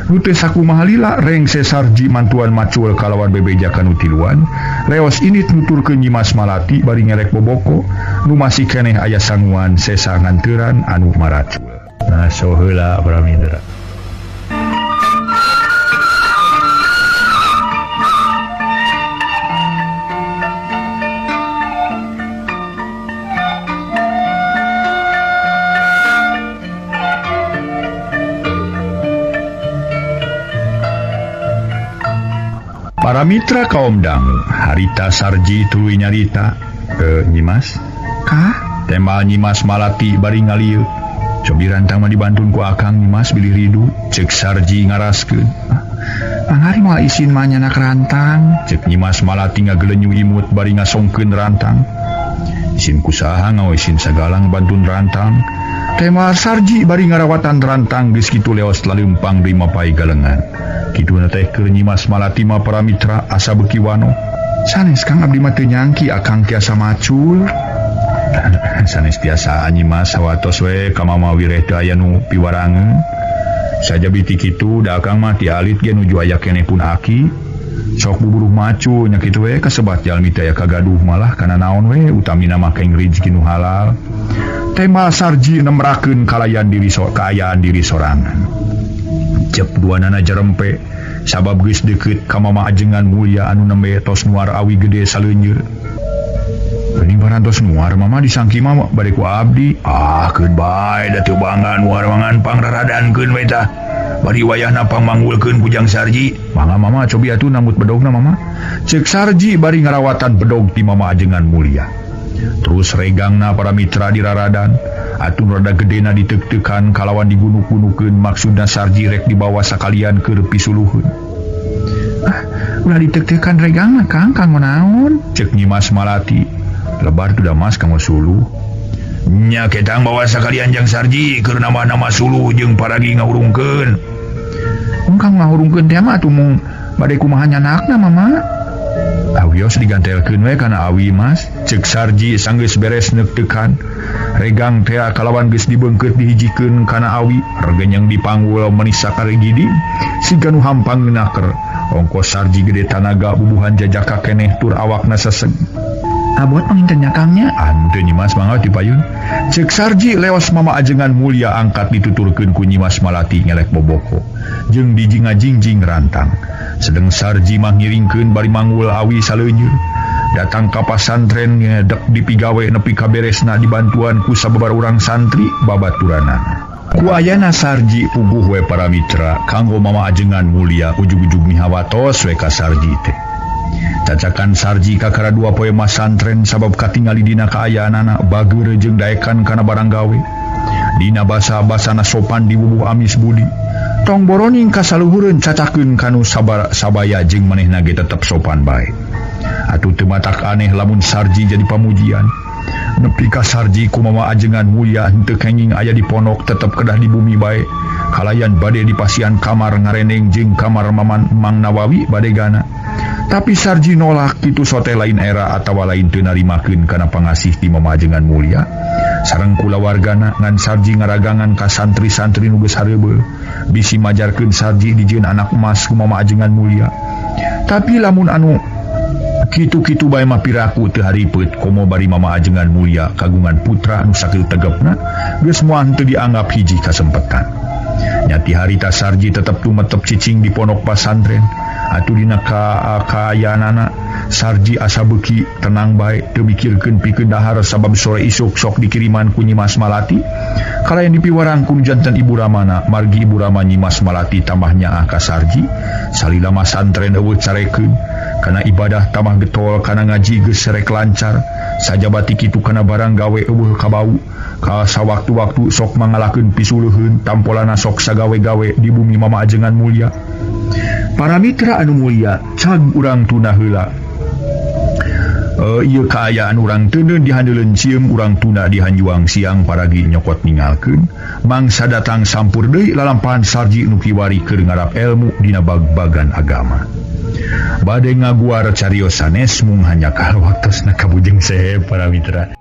Nu teu sakumaha lila rengse Sarji mantuan macul kalawan bebeja ka nu tiluan. Leos init nuturkeun Nyimas Malati bari ngerek boboko nu masih keneh aya sanguan sesa nganteuran anu maracul. Nah so heula para mitra. Para mitra kaum dangu, harita Sarji tuluy nyarita, Nyimas, kah? Tema Nyimas Malati bari ngalieu. Cobi rantang mah dibantun ku akang Nyimas bilih ridu, cek Sarji ngaraskeun. Mangari moal isin mah nyanak rantang, cek Nyimas Malati ngagelenyu imut bari ngasongkeun rantang. Isin kusaha ngawe isin sagalang bantun rantang. Tema Sarji bari ngarawatan rantang geus kitu leos laleumpang deui mapai galengan. Kiduna teh keur Nyimas Malati mah para mitra asa beuki wano. Sanes Kang abdi mah teu nyangki akang tiasa macul. Sanes tiasa Nyimas sawatos we ka mama wireh teu aya nu piwarangeun. Sajabi ti kitu da akang mah ti alit ge nuju aya keneh pun aki. Sok buburuh macul nya kitu we kasebat jalmi teh aya kagaduh malah kana naon we utamina mah keng rezeki nu halal. Tema Sarji nemrakeun kalayan diri kaayaan diri sorangan. Cep duanana jerempe sabab geus deukeut ka mama ajengan mulia anu nembe tos nuar awi gede saleunyeur. Geuning parantos nuar mama disangki mah bade ku abdi. Ah keun bae da teu bangga nuar mangan pangraradankeun we tah. Bari wayahna pangmanggulkeun ku Jang Sarji. Mangga mama cobi atuh nambut bedogna mama. Ceuk Sarji bari ngarawatan bedog ti mama ajengan mulia. Terus regangna para mitra diraradan atuh rada gedena ditek-tekan kalawan digunuk-gunukeun maksudna Sarji rek dibawa sakalian keur pisuluheun. Ah, ulah ditek-tekan regangna Kang, kanggo naon? Cek Nyimas Malati. Lebar tuh Mas kanggo suluh. Nya ketang bawa sakalian jang Sarji keur nama-nama suluh jeung paragi ngahurungkeun. Mun kang ngahurungkeun teh mah atuh mung bade kumaha nyanakna mama. Awios digantelkeun we kana awi Mas. Cek Sarji sanggeus beres neuk-teukan. Regang teh kalawan geus dibeungkeut dihijikeun kana awi, regenyang dipanggul meuni sakarigidi siga nu hampang ngeunaker. Ongkos Sarji gede tanaga bubuhan jajaka keneh tur awakna seseg. Abot panginten nya Kang nya. Henteu Nyimas mangga dipayun. Cek Sarji leos mama ajengan mulia angkat dituturkeun ku Nyimas Malati ngelek boboko jeung dijingajingjing rantang. Sedeng Sarji mah ngiringkeun bari manggul awi saleunyeun. Datang ka pasantren ngedek dipigawe nepi ka beresna dibantuan ku sababar urang santri babaturanana. Ku ayana Sarji puguh we para mitra kanggo mama ajengan mulia ujug-ujug mihawatos we ka Sarji teh. Cacakan Sarji kakara dua poe masantren sabab katingali dina kaayaanana bageur jeung daekan kana barang gawe. Dina basa-basana sopan dibubuh amis budi. Tong boroning kasaluhureun cacakeun kanu sabaya jeung manehna ge tetep sopan bae. Atuh teu matak aneh lamun Sarji jadi pamujian. Nepi ka Sarji ku mama ajengan mulia henteu kenging aya di pondok tetep kedah di bumi bae. Kalayan bade di pasian kamar ngareneng jeung kamar Maman Mang Nawawi bade gana. Tapi Sarji nolak kitu sote lain era atawa lain teu narimakeun kana pangasih ti mama ajengan mulia. Sareng kulawargana ngan Sarji ngaragangan ka santri-santri nu geus hareubeul. Bisi majarkeun Sarji dijieun anak emas ku mama ajengan mulia. Tapi lamun anu kitu-kitu bae mah piraku teu haripeut komo bari mama ajengan mulia kagungan putra anu sakitu tegepna geus moal henteu dianggap hiji kasempetan. Nyati harita Sarji tetep tumetep cicing di pondok pasantren. Atuh dina kaayaanana Sarji asa beuki tenang bae teu mikirkeun pikeun dahar sabab sore isuk sok dikiriman ku Nyimas Malati. Kalayan dipiwarang ku janten Ibu Ramana margi Ibu Rama Nyimas Malati tambah nyaah ka Sarji. Salila masantren eueuh carekeun kana ibadah tambah getol kana ngaji geus rek lancar. Sajabati kitu kana barang gawe eueuh kabau. Ka sawaktu-waktu sok mangalakeun pisuleuheun tampolana sok sagawe-gawe di bumi mama ajengan mulia. Para mitra anu mulia, cag urang tuna heula. Ieu kaayaan urang teuneun dihandeuleun cieum urang tuna dihanjuang siang paragi nyokot ningalkeun. Mangsa datang sampur deui lalampahan Sarji nu kiwari keur ngarap ilmu dina bag-bagan agama. Bade ngaguar cariosanes mung hanya ka waktosna kabujeng sehe para mitra.